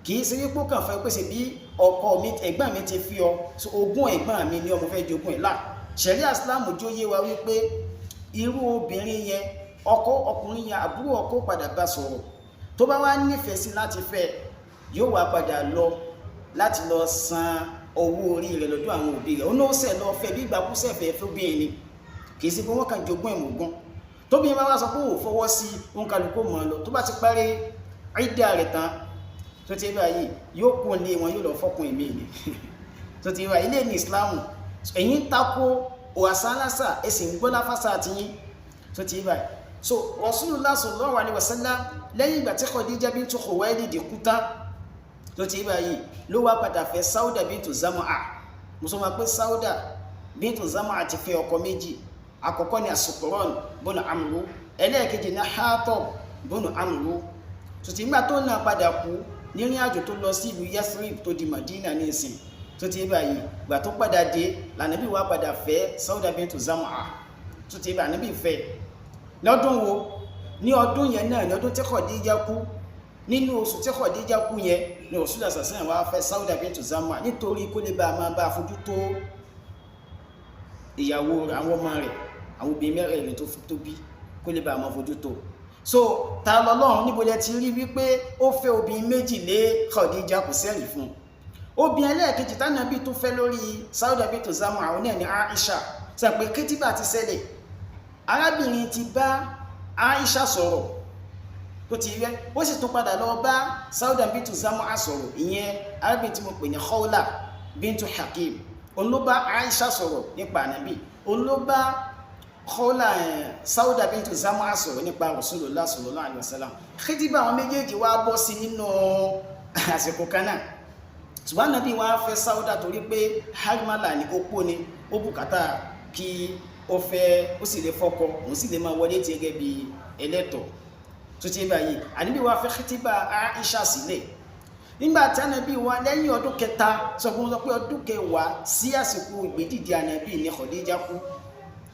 Kì í ṣe wípé ó kàn fẹ́ pèsè bí ọkọ mi, ẹ̀gbọ́n mi ti fi ọ, so ogún ẹ̀gbọ́n mi ni ọmọ fẹ́ jogún ẹ̀ là. Ṣẹ̀ríà Islam jó yé wa wípé irú obìnrin yẹn, ọkọ ọkùnrin yẹn, àbúrò ọkọ padà bá sọ̀rọ̀, tó bá wá nífẹ̀ẹ́ sí láti fẹ́, yóò wá padà lọ láti lọ san owó orí rẹ̀ lọ́dọ̀ àwọn òbí rẹ̀. Ó náà sẹ̀ lọ fẹ́ bí ìgbàkúsẹ̀ fẹ́ fóbìnrin ni, kì í ṣe pé wọ́n kàn jogún ẹ̀ mọ̀gán. Tóbi bá wá sọ pé ò fọwọ́ sí, òun kálukú mọ̀ ọ́ lọ. Tó bá ti parí ìdá rẹ̀ tán, tó ti báyìí, yóò kún lé wọn, yóò lọ fọkùn èmi ni. Tó ti báyìí, ilé ní Ìsìláàmù. Ẹ̀yin ń tako òhàsálásà, ẹ sì ń gbọ́lá fásá àti yín. Tó ti báyìí, so Rasulullah sallallahu alaihi wasallam, lẹ́yìn ìgbà tí Khadija bintu Khuwailid kú tán, tó ti báyìí, ló wá padà fẹ́ Sauda bintu Zam'a. Mo sọ ma pé Sauda bintu Zam'a ti fẹ́ ọkọ méjì. Àkọ́kọ́ ni Asukran bọ́nà Amru, ẹlẹ́ẹ̀kejì ní Hatib bọ́nà Amru. Tó ti gbà tó náà padà kú nírìn àjò tó lọ sí ìlú Yathrib tó di Madina ní ìsìn. Tó ti báyìí, gbà tó padà dé lànàbí wá padà fẹ́ Sauda bintu Zam'a. Tó ti bá ànábì fẹ́ lọ́dún wo? Ní ọdún yẹn náà, ní ọdún tí Khadija kú, nínú oṣù tí Khadija kú yẹn ni Rasulullah sallallahu alaihi wasallam wá fẹ́ Sauda bintu Zam'a, nítorí kó lè bá a máa bá a fojú tó ìyàwó rẹ̀, àwọn ọmọ rẹ̀, àwọn obìnrin mẹ́rẹ̀ẹ̀rin tó bí, kó lè bá a máa fojú tó. So ta lọ́lọ́run, níbo lẹ ti rí wípé ó fẹ́ obìnrin méjì lé Khadija? Kò sẹ́rì fún un. Obìnrin ẹlẹ́ẹ̀kejì tánàbí tó fẹ́ lórí Sauda bintu Zam'a, àwọn náà ní Aisha. Sọ pé kìtìbà ti ṣẹlẹ̀, arábìnrin ti bá Aisha sọ̀rọ̀ tó ti rẹ́, ó sì tún padà lọ bá Sauda bintu Zam'a sọ̀rọ̀. Ìyẹn arábìnrin tí mo pè ní Khawla bintu Hakim, òun ló bá Aisha sọ̀rọ̀ nípa ànábì, òun ló bá Khawla Sauda bintu Zam'a sọ̀rọ̀ nípa Rasulullah sallallahu alaihi wasallam. Kìtìbà àwọn méjèèjì wá bọ́ sí nínú àsìkò kan náà, ṣùgbọ́n ànábì wá fẹ́ Sauda torí pé harmala ni, opó ni, ó bùkátà kí ó fẹ́, ó sì lè fọ́kọ, òun sì lè máa wọlé tí gẹ́gẹ́ bí ẹlẹ́tọ̀. Tó ti báyìí, ànábì wá fẹ́ kìtìbà Aisha sílẹ̀. Nígbà tí ànábì wá lẹ́yìn ọdún kẹta, sọ fún wọn pé ọdún kẹwàá sí àsìkò ìgbédìde ànábì ní Khadija kú.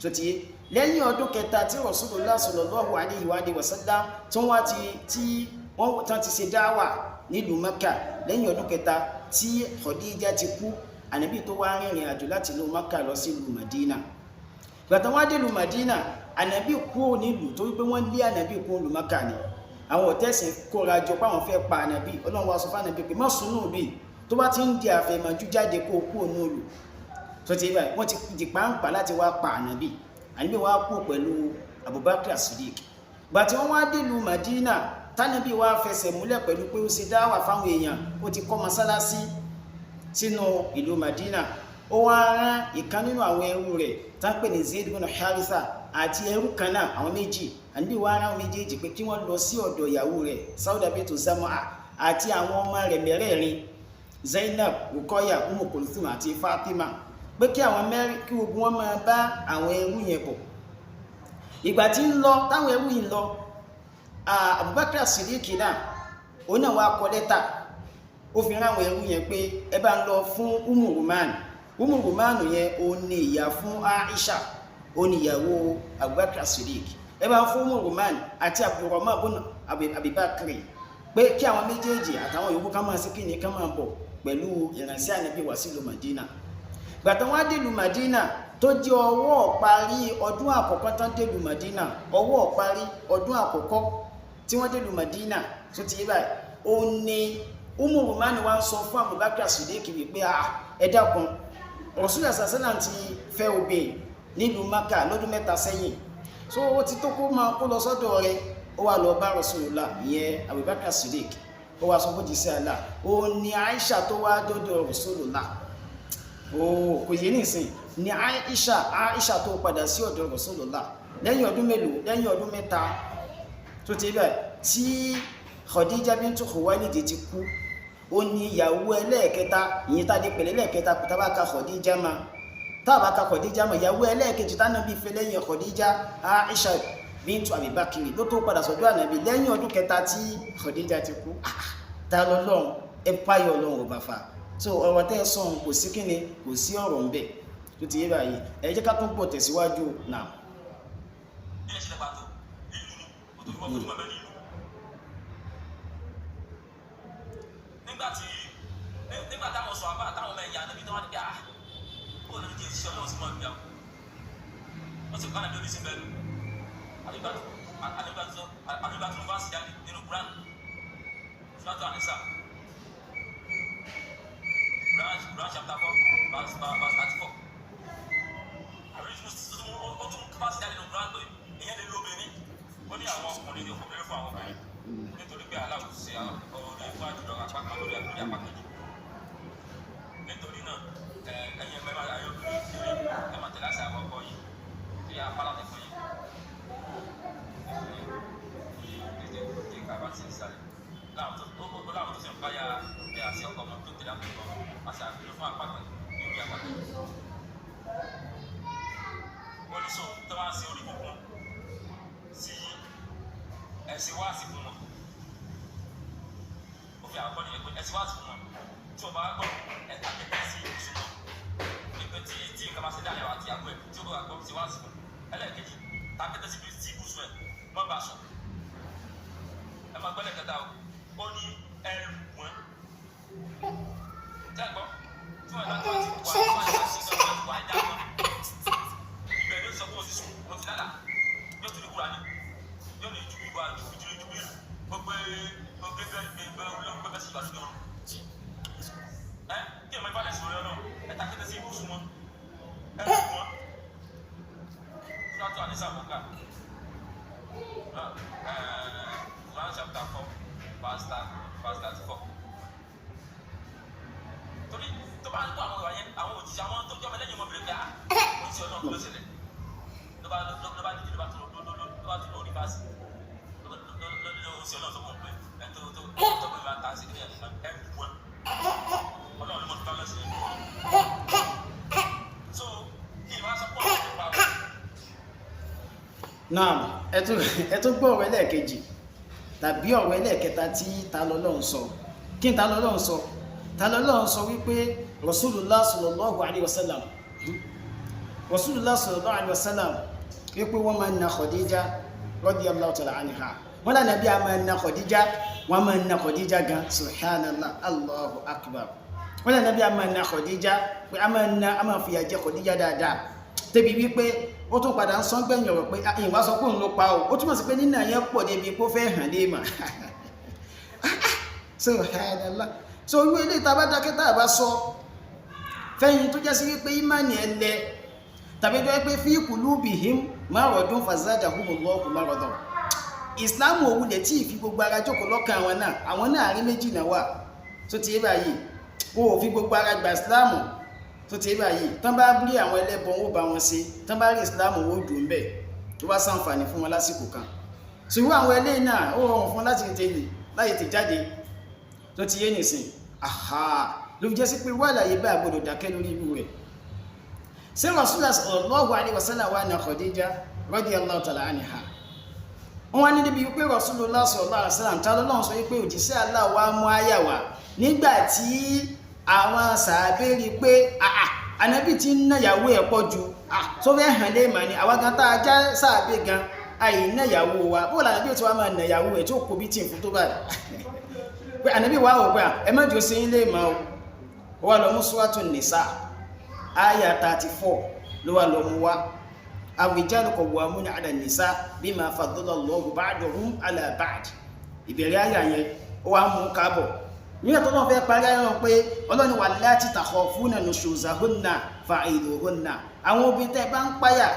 Tó ti lẹ́yìn ọdún kẹta tí Rasulullah sallallahu alaihi wa sallam tí wọ́n ti tí wọ́n tán ti ṣe dáwà nílùú Mẹ́kà, lẹ́yìn ọdún kẹta tí Khadija ti kú, ànábì tó wá rìnrìn àjò láti ìlú Mẹ́kà lọ sí ìlú Madina. Gbàtàn wá dé ìlú Madina, ànábì kúrò nílùú torí pé wọ́n lé ànábì kúrò ìlú Mẹ́kà ni. Àwọn ọ̀tẹ́sìn kóra jọ páwọn fẹ́ pa ànábì. Ọlọ́run wá sọ fún ànábì pé má sùn nù bí tó bá ti ń di àfẹ̀mọ́jú, jáde kó kúrò nílùú. Tó ti báyìí, wọ́n ti di pàǹpà láti wá pa ànábì. Ànábì wá kú pẹ̀lú Abubakar Siddiq. Gbà tí wọ́n wá dé ìlú Madina, tánàbí wá fẹsẹ̀ múlẹ̀ pẹ̀lú pé ó ṣe dáwà fáwọn èèyàn, ó ti kọ́ mọ́sálásí sínú ìlú Madina, ó wá rán ìkan nínú àwọn ẹrú rẹ̀ tá ń pè ní Zaid bin Haritha àti ẹrú kan náà, àwọn méjì. Ànábì wá rán àwọn méjèèjì pé kí wọ́n lọ sí ọ̀dọ̀ ìyàwó rẹ̀ Sauda bintu Zam'a àti àwọn ọmọ rẹ̀ mẹ́rẹ̀ẹ̀rin, Zainab, Rukoya, Umu Kulthum àti Fatima, pé kí àwọn mẹ́rin, kí gbogbo wọn máa bá àwọn ẹrú yẹn bọ̀. Ìgbà tí ń lọ, táwọn ẹrú yìí ń lọ, Abubakar Siddiq náà, òun náà wá kọ lẹ́tà, ó fi rán àwọn ẹrú yẹn pé ẹ bá ń lọ fún Umu Ruman. Umu Ruman yẹn, òun ni ìyá fún Aisha, òun ni ìyàwó Abubakar Siddiq. Ẹ bá ń fún Umu Ruman àti Abdulrahman bùnà Abibakar pé kí àwọn méjèèjì àtàwọn yòókù ká máa sí kí ni, ká máa bọ̀ pẹ̀lú ìrànṣẹ́ ànábì wá sílùú Madina. Gbàtàn wá délùú Madina, tó jẹ́ ọwọ́ parí ọdún àkọ́kọ́ tán délùú Madina, ọwọ́ parí ọdún àkọ́kọ́ tí wọ́n délùú Madina, tó ti yé báyìí, ó ní Umu Rumani wá ń sọ fún Abubakar Siddiq wípé ẹ dákun, Rasulullah sallam ti fẹ́ obìnrin nílùú Maka lọ́dún 3 sẹ́yìn, so ó ti tó kó máa kó lọ sọ́dọ̀ rẹ̀. Ó wá lọ bá Rasulullah, ìyẹn Abubakar Siddiq, ó wá sọ fún jíṣẹ́ Allah, ó ní Aisha tó wá dọ́dọ̀ Rasulullah. Ó kò yé nìsín ní Aisha tó padà sí ọ̀dọ̀ Rasulullah lẹ́yìn ọdún mélòó? Lẹ́yìn ọdún 3 tó ti bẹ̀ tí Khadija bintu Khuwailid ti kú. Ó ní ìyàwó ẹlẹ́ẹ̀kẹta, ìyẹn tá a dé pẹ̀lẹ́ ẹlẹ́ẹ̀kẹta kò tá bá ka Khadija ma, tá a bá ka Khadija ma, ìyàwó ẹlẹ́ẹ̀kejì tánàbí fẹ́ lẹ́yìn Khadija, Aisha bintu Abibakiri, ló tó padà sọ́dọ̀ ànàbí lẹ́yìn ọdún kẹta tí Khadija ti kú. Ta lọ́lọ́run, ẹ páyọ̀ Ọlọ́run ò bá fa. So ọ̀rọ̀ tẹ́ ẹ sọ̀hún, kò sí kíni, kò sí ọ̀rọ̀ ń bẹ̀. Tó ti yé báyìí, ẹ jẹ́ ká tún pọ̀ tẹ̀síwájú náà. Ilé ṣe dàgbà tó ìlú ni kò tó fi mọ́ kó tó mọ̀ bẹ́ẹ̀ ní ìlú. Nígbà táwọn sọ àbá táwọn ọmọ ẹ̀yà níbi tí wọ́n ní ká kó lórí jẹ́ ìṣẹ́ ọlọ́run sí mọ́ ìgbà wọ́n sì kọ́nà lórí sí bẹ́ẹ̀ lù àdúgbà tó bá sì jáde nínú Quran Suratu An-Nisa, Quran chapter 4 verse 34. Àbí ó tún bá sì jáde nínú Quran pé ìyẹn lè lo obìnrin. Ó ní àwọn ọkùnrin ní ọkùnrin fún àwọn obìnrin nítorí pé aláwọ̀ ṣe orí fún àjùlọ apá kan lórí apá kejì. Nítorí náà ẹ̀yin ẹ̀mẹ́ máa ayọ̀ lórí ìṣeré ẹ̀ máa tẹ̀lé àṣà àwọn ọkọ yìí tí a fara ti fún yín. Tí ká bá ti ń sàlẹ̀ láwọn tó sì ń báyà ẹ̀ àṣẹ ọkọ ọmọ tó tẹ̀lé àtọkọ àṣà àfihàn fún apá kan ní apá kejì. Ó ní sọ tó máa ń ṣe orí kúnkún sí ẹ̀sìn wáàsí fún wọn. Ó fi àkọ́kọ́ nìyẹn pé ẹ̀sìn wáàsí fún wọn tí o bá gbọ́ ẹ̀ta kẹ̀kẹ́ sí ibùsùn wọn nípa tí tí nǹkan bá ṣe dáhùn àti àgbo ẹ̀ tí o bá gbọ́ sí wáàsí fún. Ẹlẹ́ẹ̀kejì, ta kẹ́tẹ́ sí ibùsùn ẹ̀ má bàa sùn. Ẹ máa gbọ́lẹ̀ kẹta o. Ó ní ẹrù wọn tẹ́ gbọ́ tí wọ́n bá ti wà tí wọ́n bá ti wà ẹja wọn ibẹ̀ ló sọ pé o ti sùn, o ti lálàá, yóò tún ní kúra ní yóò ní ju ìwà ju ju ju bí gbogbo gbogbo gbogbo gbogbo bẹ́ẹ̀ sì wà lójú ọ̀run. Ẹ kí ẹ máa balẹ̀ sọ̀rọ̀ náà, ẹ ta kété sí ibùsùn wọn, ẹ lù wọn. Suratu An-Nisa mọ̀ká Quran chapter 4 verse 34. Torí tó bá ń kó àwọn ọ̀rọ̀ yẹn, àwọn òjijì àwọn tó jẹ́ ọmọlẹ́yìn ọmọbìnrin pé ah, òjijì ọlọ́run ló ṣẹlẹ̀ ló bá ló bá dìde, ló bá tó lórí báàsì ló ṣe ọlọ́run tó mọ̀ pé ẹ tó tó tó pé máa ta sí ilé ẹ lù wọn. Ọlọ́run ló mọ̀ tó bá lọ sí ilé. So kí ni wọ́n á sọ pé ọ̀rọ̀ nípa wọn. Naam, ẹ tún gbọ́ ọ̀rọ̀ ẹlẹ́ẹ̀kejì tàbí ọ̀rọ̀ ẹlẹ́ẹ̀kẹta tí Ta lọ́lọ́run sọ. Kí ni Ta lọ́lọ́run sọ? Ta lọ́lọ́run sọ wípé Rasulullah sallallahu alaihi wasallam, Rasulullah sallallahu alaihi wasallam, wípé wọ́n máa ń na Khadija radiyallahu ta'ala anha. Wọ́n lànà bí a máa ń na Khadija, wọ́n máa ń na Khadija gan. Subhanallah, Allahu akbar. Wọ́n lànà bí a máa ń na Khadija, pé a máa ń na, a máa fìyà jẹ Khadija dáadáa tẹbi wípé ó tún padà ń sọ gbẹ̀yìn ọ̀rọ̀ pé ìwà sọ pé òun ló pa o. Ó túmọ̀ sí pé nínà yẹn pọ̀ débi pé ó fẹ́ hàn lé mà. Subhanallah. So irú ilé ìta bá dákẹ́ tá a bá sọ fẹ́yìn tó jẹ́ sí wípé ìmánì ẹ lẹ tàbí tó jẹ́ pé fi qulubihim maradun fazadahumullahu maradan, ìsìláàmù òun lè tí ì fi gbogbo ara jókòó lọ́kàn àwọn náà. Àwọn náà àrí méjì náà wà tó ti yé báyìí. Wọn ò fi gbogbo ara gba ìsìláàmù tó ti báyìí. Tán bá rí àwọn ẹlẹ́bọn, ó bá wọn ṣe. Tán bá rí ìsìláàmù, ó dùn bẹ́ẹ̀ tó bá ṣàǹfààní fún wọn lásìkò kan. Ṣùgbọ́n àwọn ẹlẹ́yìn náà, ó rọrùn fún láti tètè láti tè jáde tó ti yé nìsín. Àhà, ló fi jẹ́ sí pé wà láyé bá gbọdọ̀ dákẹ́ lórí irú rẹ̀. Ṣé Rasulullah sallallahu alaihi wasallam wà ní Khadija radiyallahu ta'ala anha? Wọ́n wá ní níbi wípé Rasulullah sallallahu alaihi wasallam, ta lọ́lọ́run sọ wípé òjíṣẹ́ Allah wá mú àyà wá nígbà tí àwọn sàábé rí i pé àà, ànábì tí ń náyàwó ẹ̀ pọ̀ ju tó fẹ́ hàn lé mà ní. Àwa gan tá a já sàábé gan àì náyàwó wa, bó lànà bí ó ti wá máa náyàwó ẹ̀ tí ó kó bí tí ń fún tó báyìí, pé ànábì wà ó pé ẹ má jò sí ilé mọ́ o. Ó wà lọ mú Suratu Nisa àyà 34 ló wà lọ mú wá: ar-rijalu qawwamuna 'ala an-nisa bima faddala Allahu ba'dahum 'ala ba'd. Ìbẹ̀rẹ̀ àyà yẹn, ó wà mú kábọ̀. Nígbà tó lọ́n fẹ́ parí ayọ̀ pé ọlọ́ni wallati takhafuna nushuzahunna fa'idhuhunna, àwọn obìnrin tẹ́ bá ń páyà,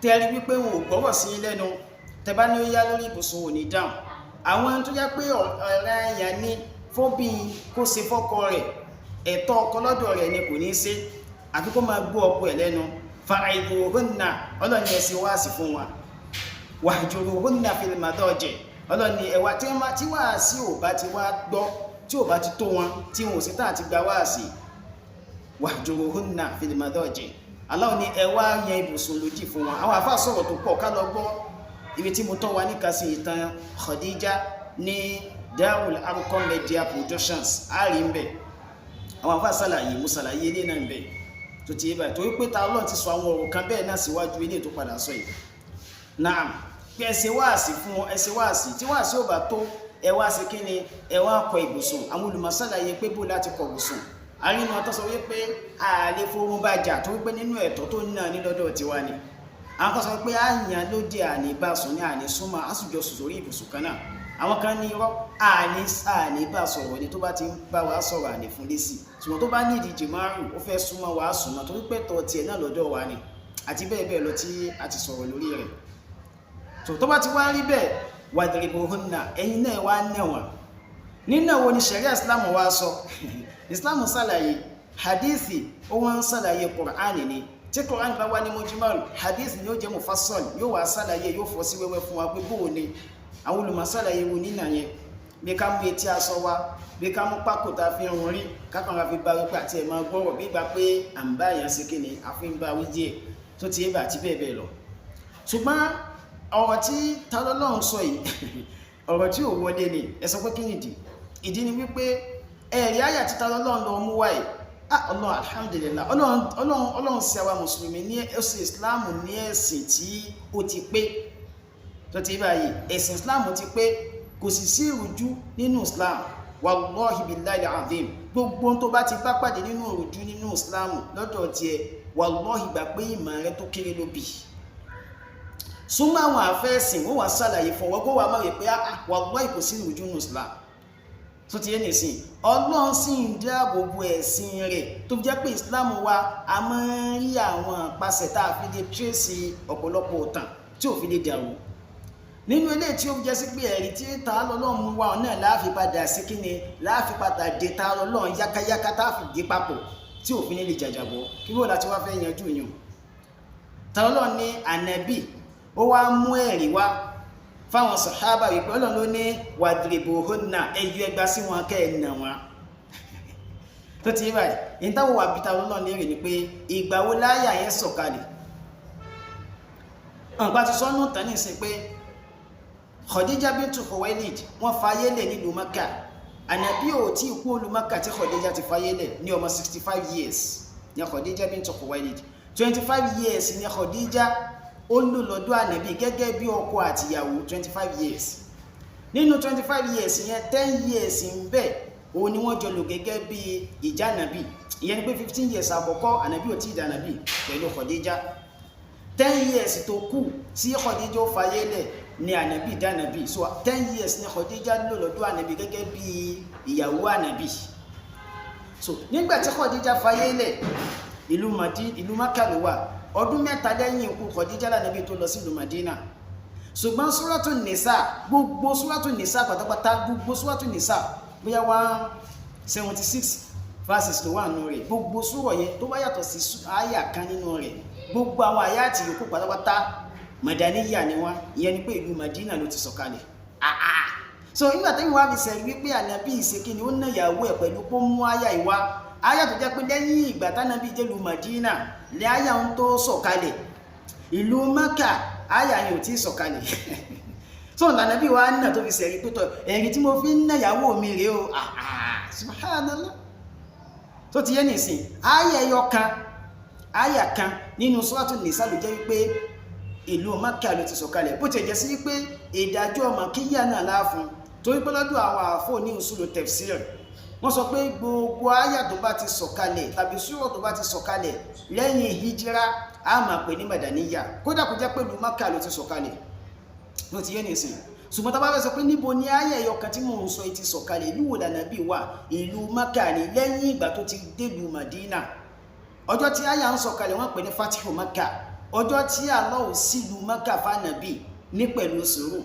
tẹ́ rí wípé wọn ò gbọ́rọ̀ sí lẹ́nu, tẹ́ bá ní ó yá lórí ibùsùn, ò ní dáhùn, àwọn tó jẹ́ pé ọ̀rẹ́ ẹ̀yà ní fóbi kó ṣe fọ́kọ rẹ̀, ẹ̀tọ́ ọkọ lọ́dọ̀ rẹ̀ ni kò ní í ṣe àfi kó máa gbọ́ ọkọ ẹ̀ lẹ́nu, fa'idhuhunna, ọlọ́ni ẹ ṣe wáàsí fún wa, wahjuruhunna fil madaji, ọlọ́ni ẹ̀wà tí wáàsí ò bá ti wá gbọ́, tí ò bá ti tó wọn, tí wọn ò sí tá àti gba wáàsí, wahjuruhunna fil madaji, Allah ní ẹ wá yan ibùsùn lójì fún wọn. Àwọn àfáà sọ̀rọ̀ tó pọ̀. Ká lọ gbọ́ ibi tí mo tọ́ wa níka sí ìtàn Khadija ní Darul Arqam Media Productions, á rí ń bẹ̀. Àwọn àfáà sàlàyé, mo sàlàyé ilé náà ń bẹ̀ tó ti yé báyìí, torí pé ta Ọlọ́run ti sọ àwọn ọ̀rọ̀ kan bẹ́ẹ̀ náà síwájú ilé tó padà sọ yìí. Naam, pé ẹ ṣe wáàsí fún wọn, ẹ ṣe wáàsí. Tí wáàsí ò bá tó, Ẹ wá sí kí ni, ẹ wá kọ ibùsùn. Àwọn olùmọ̀ ṣàlàyé pé bó láti kọ ibùsùn. Àrínú ọtọ́ sọ wípé àlè forún bá jà tó wípé nínú ẹ̀tọ́ tó náà ní lọ́dọ̀ tiwa ni. Àwọn kan sọ pé àyàn ló dé, àní bá sùn ní àní súnmọ́, àsùjọ sùn sórí ibùsùn kan náà. Àwọn kan ní irọ́, àní bá sọ̀rọ̀ ni, tó bá ti ń bá wa sọ̀rọ̀ àní fún lésì, ṣùgbọ́n tó bá ní ìdíje márùn ó fẹ́ súnmọ́ wa súnmọ́, torí pé tọ́ tiẹ̀ náà lọ́dọ̀ wa ni, àti bẹ́ẹ̀ bẹ́ẹ̀ lọ tí a ti sọ̀rọ̀ lórí rẹ̀. Tó bá ti wá rí bẹ́ẹ̀, wadribuhunna, ẹ̀yin náà wá nẹ̀wọ̀n. Nínà wo ni ṣẹ̀ríà Islam wá sọ? Islam ṣàlàyé hadithi, ó wọ́n ń ṣàlàyé Qur'an ni. Tí Qur'an bá wá ní mujmal, hadithi ni ó jẹ́ mufassal, yóò wá ṣàlàyé, yóò fọ́ sí wẹ́wẹ́ fún wa pé bóò ni. Àwọn olùmọ̀ ṣàlàyé wo nínà yẹn, bí ká mú etí aṣọ wa, bí ká mú pákó tá a fi ń rí, kákan ra fi bá wípé àti ẹ̀ máa gbọ́rọ̀, bí gba pé à ń bá èèyàn ṣe kí ni, a fi ń bá wí díẹ̀ tó ti bá àti bẹ́ẹ̀ bẹ́ẹ̀ lọ. Ṣùgbọ́n ọ̀rọ̀ tí Talọ́lọ́run sọ yìí, ọ̀rọ̀ tí ò wọlé ni. Ẹ sọ pé kí nìdí? Ìdí ni wípé ẹ̀rí àyà tí Talọ́lọ́run lọ mú wáyé. Ọlọ́run, alhamdulillah, Ọlọ́run sí àwa mùsùlùmí ní ẹ̀sìn Islam, ní ẹ̀sìn tí ó ti pé tó ti báyìí. Ẹ̀sìn Islam ti pé, kò sì sí ìrújú nínú Islam. Wallahi billahi azim, gbogbo tó bá ti bá pàdé nínú ìrújú nínú Islam lọ́dọ̀ tiẹ̀, wallahi, gbà pé ìmọ̀ rẹ tó kéré ló bì. Súnmọ́ àwọn àfẹ́ẹ̀sìn, wọ́n wá ṣàlàyé fún wọn, kó wà máa rí pé wallahi, kò sí ìrújú nínú Islam tó ti yé nìsín. Ọlọ́run sì ń dáàbò bo ẹ̀sìn rẹ̀, tó fi jẹ́ pé Islam wa, a máa ń rí àwọn àpasẹ̀ tá a fi lè tírèsì ọ̀pọ̀lọpọ̀ ọ̀tàn tí ò fi lè dàrú nínú ilé, tí ó fi jẹ́ sí pé ẹ̀rí tí ta lọ́lọ́run mú wa náà láàfin padà sí kí ni, láàfin padà dé ta lọ́lọ́run yákáyáká, tá a fi dé papọ̀ tí òfin ní lè jàjàbọ̀. Kí wọ́n láti wá fẹ́ yanjú yàn? Ta lọ́lọ́run ní ànábì ó wá mú ẹ̀rí wá fáwọn sàhábà wípé Ọlọ́run ló ní wadribuhunna, ẹyọ ẹgbà sí wọn kẹ́ ẹ̀ nà wọn. Tó ti yé báyìí, ìtawọ̀ wà bíta Ọlọ́run léèrè ni pé ìgbà wo láyà yẹn sọ̀kalẹ̀? Nǹkan ti sọ́nù tán ní ìsìn pé Khadija bintu Khuwailid, wọ́n fayé lẹ̀ nílùú Mẹ́kà. Ànábì ò tí ì kú olú Mẹ́kà tí Khadija ti fayé lẹ̀ ní ọmọ 65 years ní Khadija bintu Khuwailid. 25 years ní Khadija ó lò lọ́dọ̀ ànábì gẹ́gẹ́ bí ọkọ àtìyàwó, 25 years. Nínú 25 years yẹn, 10 years ń bẹ òun ni wọ́n jọ lò gẹ́gẹ́ bí ìjà ànábì. Ìyẹn ni pé 15 years àkọ́kọ́, ànábì ò tí ì dànábì pẹ̀lú Khadija. 10 years tó kù tí Khadija ó fayé lẹ̀ ni ànábì dànábì. So 10 years ni Khadija lò lọ́dọ̀ ànábì gẹ́gẹ́ bí ìyàwó ànábì. So nígbà tí Khadija fayé lẹ̀, ìlú Madina, ìlú Mákà ló wà. Ọdún 3 lẹ́yìn ikú Khadija lànàbí tó lọ sí ìlú Madina. Ṣùgbọ́n Súrátù Nìsà, gbogbo Súrátù Nìsà pátápátá, gbogbo Súrátù Nìsà, bóyá 176 verses ló wà nínú rẹ̀, gbogbo súrọ̀ yẹn, tó bá yàtọ̀ sí àyà kan nínú rẹ̀, gbogbo àwọn àyà àti yòókù pátápátá, Madaniya ni wọ́n. Ìyẹn ni pé ìlú Madina ló ti sọ̀kalẹ̀. So nígbà tí wọ́n á fi sẹ̀rí wípé ànábì ìṣèkíni ó ná ìyàwó ẹ̀ pẹ̀lú pé ó mú àyà ìwá, àyà tó jẹ́ pé lẹ́yìn ìgbà tánábì délùú Madina lẹ́ àyà ń tó sọ̀kalẹ̀, ìlú Mẹ́kà àyà yẹn ò tí ì sọ̀kalẹ̀. So lànàbí wa nà tó fi sẹ̀rí pé tọ̀, ẹ̀rí tí mo fi ń ná ìyàwó mi rèé o. Subhanallah. Tó ti yé nìsín, àyà ẹyọ kan, àyà kan nínú Suratu Nisa ló jẹ́ wípé ìlú Mẹ́kà ló ti sọ̀kalẹ̀. Bó ti jẹ́ sí wípé ìdájọ́ màkíyà náà láàfún, torí pé lọ́dọ̀ àwọn àfò ní usulu tafsir, wọ́n sọ pé gbogbo àyà tó bá ti sọ̀kalẹ̀ tàbí súrọ̀ tó bá ti sọ̀kalẹ̀ lẹ́yìn hijira, a máa pè ní madaniya, kódà kó jẹ́ pé ìlú Mẹ́kà ló ti sọ̀kalẹ̀. Ló ti yé nìsín. Ṣùgbọ́n tá bá fẹ́ sọ pé níbo ni àyà ẹyọ kan tí mò ń sọ ti sọ̀kalẹ̀, ìlú wo lànàbí wà? Ìlú Mẹ́kà ni, lẹ́yìn ìgbà tó ti délùú Madina. Ọjọ́ tí àyà ń sọ̀kalẹ̀, wọ́n pè ní Fatihu Mẹ́kà, ọjọ́ tí Allah sílùú Mẹ́kà fànàbí ní pẹ̀lú sùúrù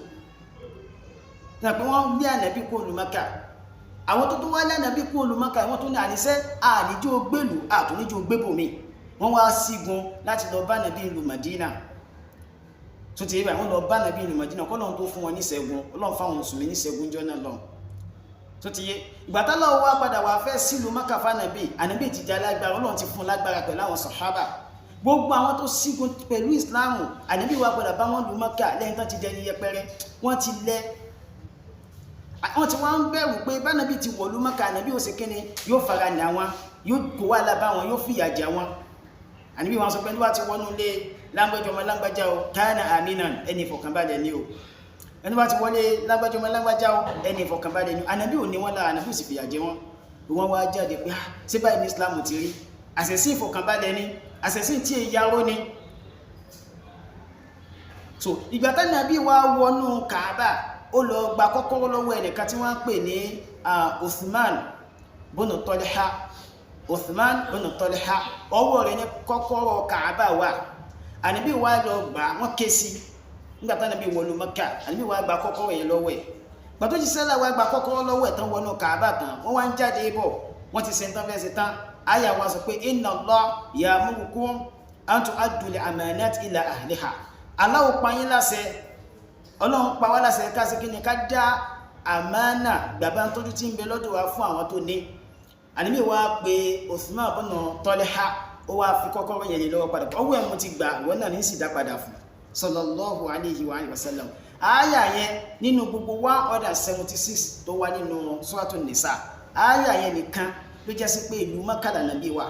náà pé wọ́n lé ànàbí kó lu Mẹ́kà. Àwọn tó tún wá lé ànàbí kó lu Mẹ́kà, wọ́n tún ní àníṣẹ́ àníjó gbèlú, àtúníjó gbébòmí. Wọ́n wá sígun láti lọ bá ànàbí ìlú Madina. Tó ti yé báyìí, wọ́n lọ bá ànàbí ìlú Madina kọ́ lọ́n tó fún wọn níṣẹ́gun. Ọlọ́run fáwọn mùsùlùmí níṣẹ́gun jọ náà lọ. Tó ti yé, ìgbà tá lọ́wọ́ wá padà wá fẹ́ sílùú Mẹ́kà fànàbí, ànàbí ti di alágbára, Ọlọ́run ti fún lágbára pẹ̀lú àwọn sàhábà, gbogbo àwọn tó sígun pẹ̀lú ìsìláàmù. Ànàbí wá padà bá wọn lu Mẹ́kà lẹ́yìn tán ti dẹni yẹpẹrẹ, wọ́n ti lẹ, wọ́n ti wá ń bẹ̀rù pé bánàbí ti wọ̀lú Mẹ́kà, ànàbí ò sí kíni, yóò fara ní àwọn, yóò kó wà lábá wọn, yóò fìyà jẹ wọn. Ànàbí wọn sọ pé níwá ti wọnú ilé lágbájá ọmọ lágbájá o, kana aminan, ẹni ìfọ̀kànbalẹ̀ ni o. Ẹni bá ti wọlé lágbájá ọmọ lágbájá o, ẹni ìfọ̀kànbalẹ̀ ni. Ànábì ò ní wọn lára, ànábì ò sì fìyà jẹ wọn. Wọ́n wá jáde pé ah, ṣé báyìí ní Islam ti rí? Àṣẹ̀sìn ìfọ̀kànbalẹ̀ ni, àṣẹ̀sìn tí èyí yaró ni. So ìgbà tá nàbí wá wọnú Kaaba, ó lọ gba kọ́kọ́rọ́ lọ́wọ́ ẹnìkan tí wọ́n ń pè ní Uthman bùnú Tọ́líhá. Uthman bùnú Tọ́líhá, ọwọ́ rẹ̀ ní kọ́kọ́rọ́ Kaaba wà. Ànábì wá lọ gbà, wọ́n ké sí nígbà tá nàbí wọnú Mẹ́kà. Ànábì wá gba kọ́kọ́rọ́ yẹn lọ́wọ́ ẹ̀. Gbàtó jíṣẹ́ là wá gba kọ́kọ́rọ́ lọ́wọ́ ẹ̀ tán, wọnú Kaaba tán, wọ́n wá ń jáde bọ̀, wọ́n ti ṣe tán fẹ́ ṣe tán, àyà wa sọ pé inna Allah ya'murukum an tu'addu al-amanati ila ahliha. Aláwo pa yín láṣẹ, Ọlọ́run pa wá láṣẹ ká ṣe kí ni? Ká dá àmánà gbàgbá ń tọ́jú tí ń bẹ lọ́dọ̀ wa fún àwọn tó ní. Àníbí wa pé Uthman bọ́nà Tọ́lẹ́há, ó wá fi kọ́kọ́rọ́ yẹn lé lọ́wọ́ padà. Ọwọ́ ẹ̀ mo ti gbà, ìwọ náà ní sì dá padà fún, sallallahu alayhi wa alihi wa sallam. Àyà yẹn nínú gbogbo 176 tó wá nínú Suratun Nisa, àyà yẹn nìkan ló jẹ́ sí pé ìlú Mákà l'Ànábì wà.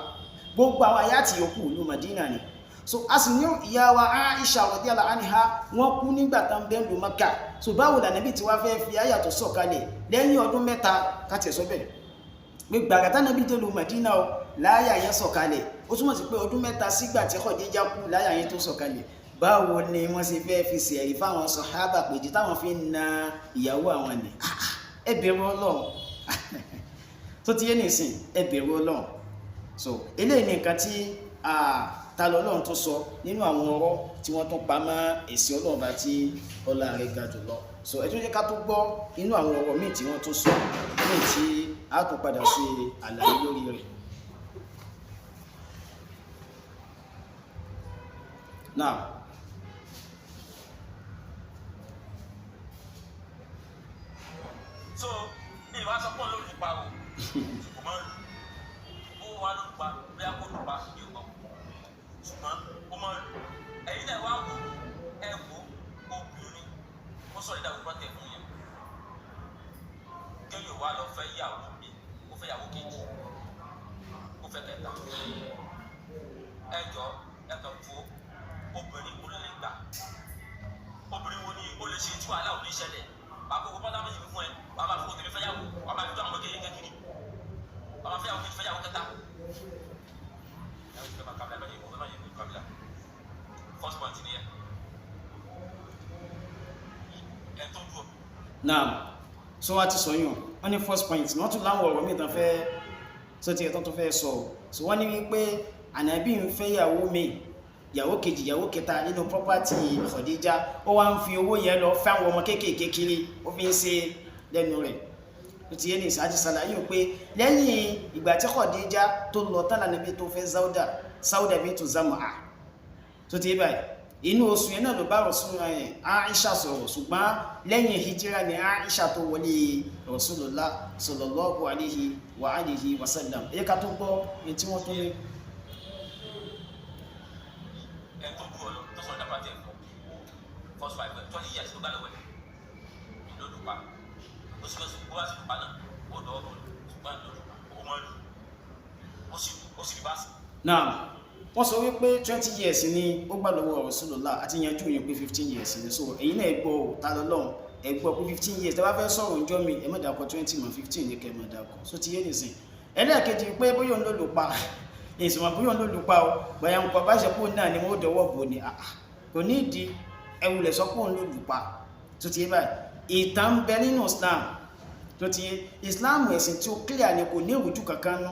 Gbogbo àwọn àyà àti yòókù, ìlú Madina ni. So a sì ní ìyá wa Aisha radiyallahu anha, wọ́n kú nígbà tán bẹ́ẹ̀ lù Mákà. So báwo l'Ànábì tí wàá fẹ́ fi àyà tó sọ̀kalẹ̀ lẹ́yìn ọdún 3? Káti ẹ̀ sọ bẹ́ẹ̀ pé gbàrà tánàbí dé lu Madina o láyà yẹn sọ̀kalẹ̀, ó túmọ̀ sí pé ọdún 3 sígbà tí Khadija kú láyà yẹn tó sọ̀kalẹ̀. Báwo ni wọ́n ṣe fẹ́ fi sẹ̀rí fáwọn sàhábà péjì táwọn fi ń na ìyàwó àwọn ni? Ẹ bẹ̀rù Ọlọ́run. Tó ti yé nìsín, ẹ bẹ̀rù Ọlọ́run. So eléyìí ni nǹkan tí ta lọ Ọlọ́run tó sọ nínú àwọn ọ̀rọ̀ tí wọ́n tún pa mọ́ èsì Ọlọ́run bá tí ọlá rẹ̀ ga jùlọ. So ẹ tún jẹ́ ká tó gbọ́ inú àwọn ọ̀rọ̀ míì tí wọ́n tún sọ míì tí a tún padà ṣe àlàyé lórí rẹ̀. Now So ní ìwà sọ pé òun ló lù pa o, kò mọ lù ó wà ló lù pa, bóyá kó lù pa ní ògbọ́n, ṣùgbọ́n ó mọ lù. Ẹ̀yin náà wá wò, ẹ wò obìnrin ó sọ ìdáwó pọ́tẹ̀ fún yẹn, kéèyàn wá lọ fẹ́ yàwó mi, ó fẹ́ yàwó kejì, ó fẹ́ kẹta. Ẹ jọ, ẹ kàn fo obìnrin wo ló lè gbà? Obìnrin wo ni ó lè ṣe tí wàhálà ò ní ṣẹlẹ̀? Wàá kókó pátá méjì fún ẹ, wàá máa fowó tèmi fẹ́yàwó, wàá máa fi tó àwọn kékeré kékeré, wàá máa fẹ́yàwó kejì, fẹ́yàwó kẹta. Ẹ ẹ máa kábílà bẹ́ẹ̀ ni mo fẹ́ máa yẹ kó kábílà. First point nìyẹn. Ẹ tó dúró. Naam, so wá ti sọ yàn, wọ́n ní first point. Wọ́n tún láwọn ọ̀rọ̀ míì tán fẹ́ sọ ti ẹ̀tọ́ tó fẹ́ sọ ọ́. So wọ́n ní wípé ànábì ń fẹ́ ìyàwó mi, ìyàwó kejì, ìyàwó kẹta nínú property Khadija, ó wá ń fi owó yẹn lọ fáwọn ọmọ kéékèèké kiri, ó fi ń ṣe lẹ́nu rẹ̀. Ó ti yé ní ìsáájú ṣàlàyé pé lẹ́yìn ìgbà tí Khadija tó lọ tán lànàbí tó fẹ́ Sauda, Sauda bintu Zam'a. Tó ti yé báyìí, inú oṣù yẹn náà ló bá Rasul Aisha sọ̀rọ̀, ṣùgbọ́n lẹ́yìn hijira ni Aisha tó wọlé Rasulullah sallallahu alayhi wa alihi wa sallam. Èyí ká tó gbọ́ ní tí wọ́n tún ní. Ẹ tó dúró lọ tó sọ̀rọ̀ dábàá tẹ̀ fún first wife ẹ̀, 20 years ló bá lọ́wọ́ ẹ̀ ló lù pa. Ó sì fẹ́ sùn, ó wá sí lù pa náà, ó dọ̀ ọ́ bọ̀, ṣùgbọ́n ló lù pa, ó mọ̀ lù, ó sì rí báàsì. Náà wọ́n sọ wípé 20 years ni ó gbà lọ́wọ́ Rasulullah, àti yanjú yẹn pé 15 years ni. So èyí náà ẹ gbọ́ ò ta lọ́lọ́run, ẹ gbọ́ pé 15 years. Tẹ́ bá fẹ́ sọ̀rọ̀ ǹjọ́ mi, ẹ má dàkọ 20 mọ́, 15 ní kẹ́ ẹ má dàkọ. So ti yé nìsín. Ẹlẹ́ẹ̀kejì pé bóyá òun ló lù pa, ìsìnmọ̀ bóyá òun ló lù pa o, bóyá nǹkan bá ṣe pé òun náà ni wọ́n dọwọ́ bò ní àà, kò ní ìdí ẹwùlẹ̀ sọ pé òun ló lù pa. Tó ti yé báyìí, ìtàn ń bẹ nínú Islam. Tó ti yé, Islam ẹ̀sìn tí ó clear ni, kò ní ìrújú kankan nú.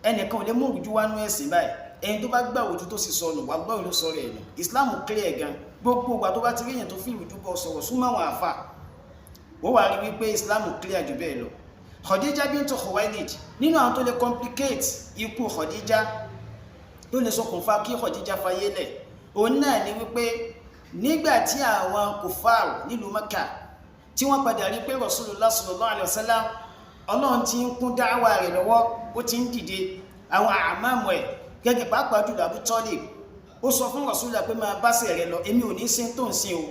Ẹnìkan ò lè mú ìrújú wá nú ẹ̀sìn báyìí. Ẹni tó bá gbà òjú tó sì sọnù wà gbọ́ ìlú sọ̀rọ̀ ẹ̀ nù. Islam clear gan. Gbogbo ìgbà tó bá ti rí èèyàn tó fi ìrújú bọ́ sọ̀rọ̀, súnmọ́ àwọn àfà, ó wà rí wípé Islam clear jù bẹ́ẹ̀ lọ. Khadija bintu Khuwailid, nínú àwọn tó lè complicate ikú Khadija, tó lè ṣokùnfà kí Khadija fayé lẹ̀, òun náà ni wípé nígbà tí àwọn kùfàr nílùú Mẹ́kà tí wọ́n padà rí pé Rasulullah sallallahu alaihi wasallam, Ọlọ́run ti ń kún dáwà rẹ̀ lọ́wọ́, ó ti ń dìde, àwọn àmàmù ẹ̀ gẹ́gẹ́ pàápàá jùlọ Abu Talib, ó sọ fún Rasulullah pé máa bá sẹ̀ rẹ lọ, èmi ò ní sin tó ń sin o,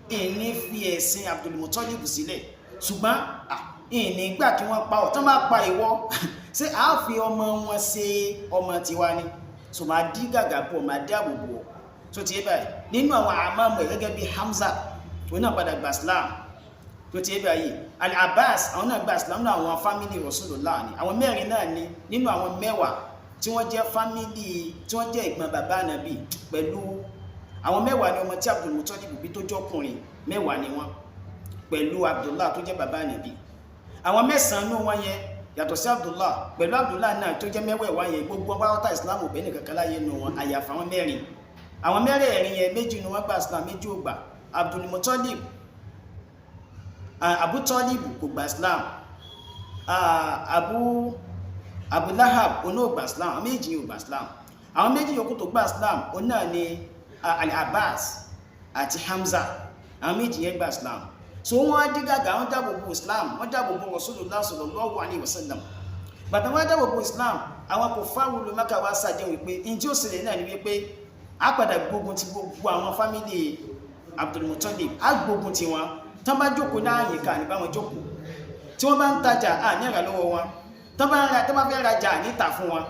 ìní fi ẹ̀sìn Abdul Muttalib sílẹ̀, ṣùgbọ́n ìní gbà kí wọ́n pa ọ́. Tán bá pa ìwọ, ṣé a fi ọmọ wọn ṣe ọmọ tiwa ni? So máa dí gàgà bò, máa dáàbò bò ọ́. Tó ti yé báyìí, nínú àwọn àmàmù ẹ̀ gẹ́gẹ́ bí Hamza, òun náà padà gbà Islam. Tó ti báyìí, Al-Abbas, àwọn náà gba Islam náà, àwọn family Rasulullah ni. Àwọn mẹ́rin náà ni nínú àwọn 10 tí wọ́n jẹ́ family, tí wọ́n jẹ́ ìgbọ̀n bàbá ànábì. Pẹ̀lú àwọn 10 ni ọmọ tí Abdul Muttalib bí tó jọkùnrin, 10 ni wọ́n pẹ̀lú Abdullah tó jẹ́ bàbá ànábì. Àwọn 9 nínú wọn yẹn, yàtọ̀ sí Abdullah, pẹ̀lú Abdullah náà tó jẹ́ mẹ́wẹ̀ẹ̀wá yẹn, gbogbo pátá Islam ò bẹ́ẹ̀ nìkan kan láyé nù wọn, àyàfà àwọn mẹ́rin. Àwọn mẹ́rẹ̀ẹ̀rin yẹn, 2 ni wọ́n gba Islam, 2 ò gbà. Abdul Muttalib, Abu Talib kò gba Islam, Abu Lahab oní ò gba Islam. Àwọn 2 yìí ò gba Islam. Àwọn 2 yòókù tó gba Islam, oní náà ni Al-Abbas àti Hamza. Àwọn 2 yẹn gba Islam. So wọ́n á dí gàgà, wọ́n dáàbò bo Islam, wọ́n dáàbò bo Rasulullah sallallahu alaihi wasallam. Bàtà wọ́n dáàbò bo Islam, àwọn kò fáwọn Mákà wá sàdéhùn wípé ní tí ó ṣẹlẹ̀ náà ni wípé á padà gbógun ti gbogbo àwọn family Abdul Muttalib, á gbógun ti wọn. Tán bá jókòó láàyè ká ní bá wọn jókòó, tí wọ́n bá ń tajà, à ní ẹ̀rà lọ́wọ́ wọn, tán bá ń ra, tán bá fẹ́ rajà, níta fún wọn.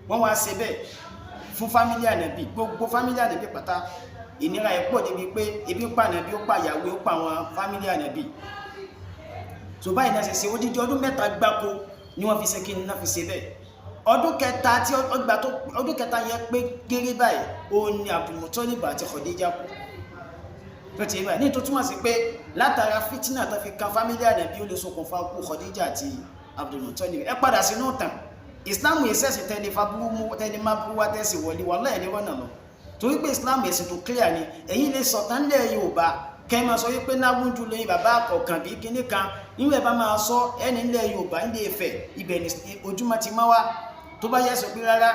Wọ́n wá ṣe bẹ́ẹ̀ fún family ànàbì, gbogbo family ànàbì pátá. Ìnira ẹ̀ pọ̀ débi pé ebi ń pa ànàbì, ó pa ìyàwó, ó pa àwọn family ànàbì. So báyìí náà ṣe ṣe odidi ọdún 3 gbáko ni wọ́n fi ṣe kí ni náà fi ṣe bẹ́ẹ̀. Ọdún kẹta tí ọgbà tó ọdún kẹta yẹn pé géré báyìí, ó ní Abdul Muttalib àti Khadija kú. Tó ti báyìí ní tó túmọ̀ sí pé látara fìtínà tó fi kan family ànàbí, ó lè ṣokùnfà kú Khadija àti Abdul Muttalib. Ẹ padà sínú ìtàn Islam. Ìṣẹ̀sìn tẹ́lẹ̀ faburú mú tẹ́lẹ̀ má burú wá tẹ́sí wọlé wà láì ní rọ́nà lọ, torí pé Islam ẹ̀sìn tó clear ni. Ẹ̀yin lè sọ̀tàn lẹ̀ Yorùbá, kẹ́ ẹ máa sọ wípé láwùjọ lóyún bàbá àkọ̀kàn bí kinní kan níwẹ̀ bá máa sọ ẹni ńlẹ̀ Yorùbá, ńlẹ̀ Ifẹ̀, ibẹ̀ ní ojúmọ́ ti máa wá. Tó bá yẹ sọ pé rárá,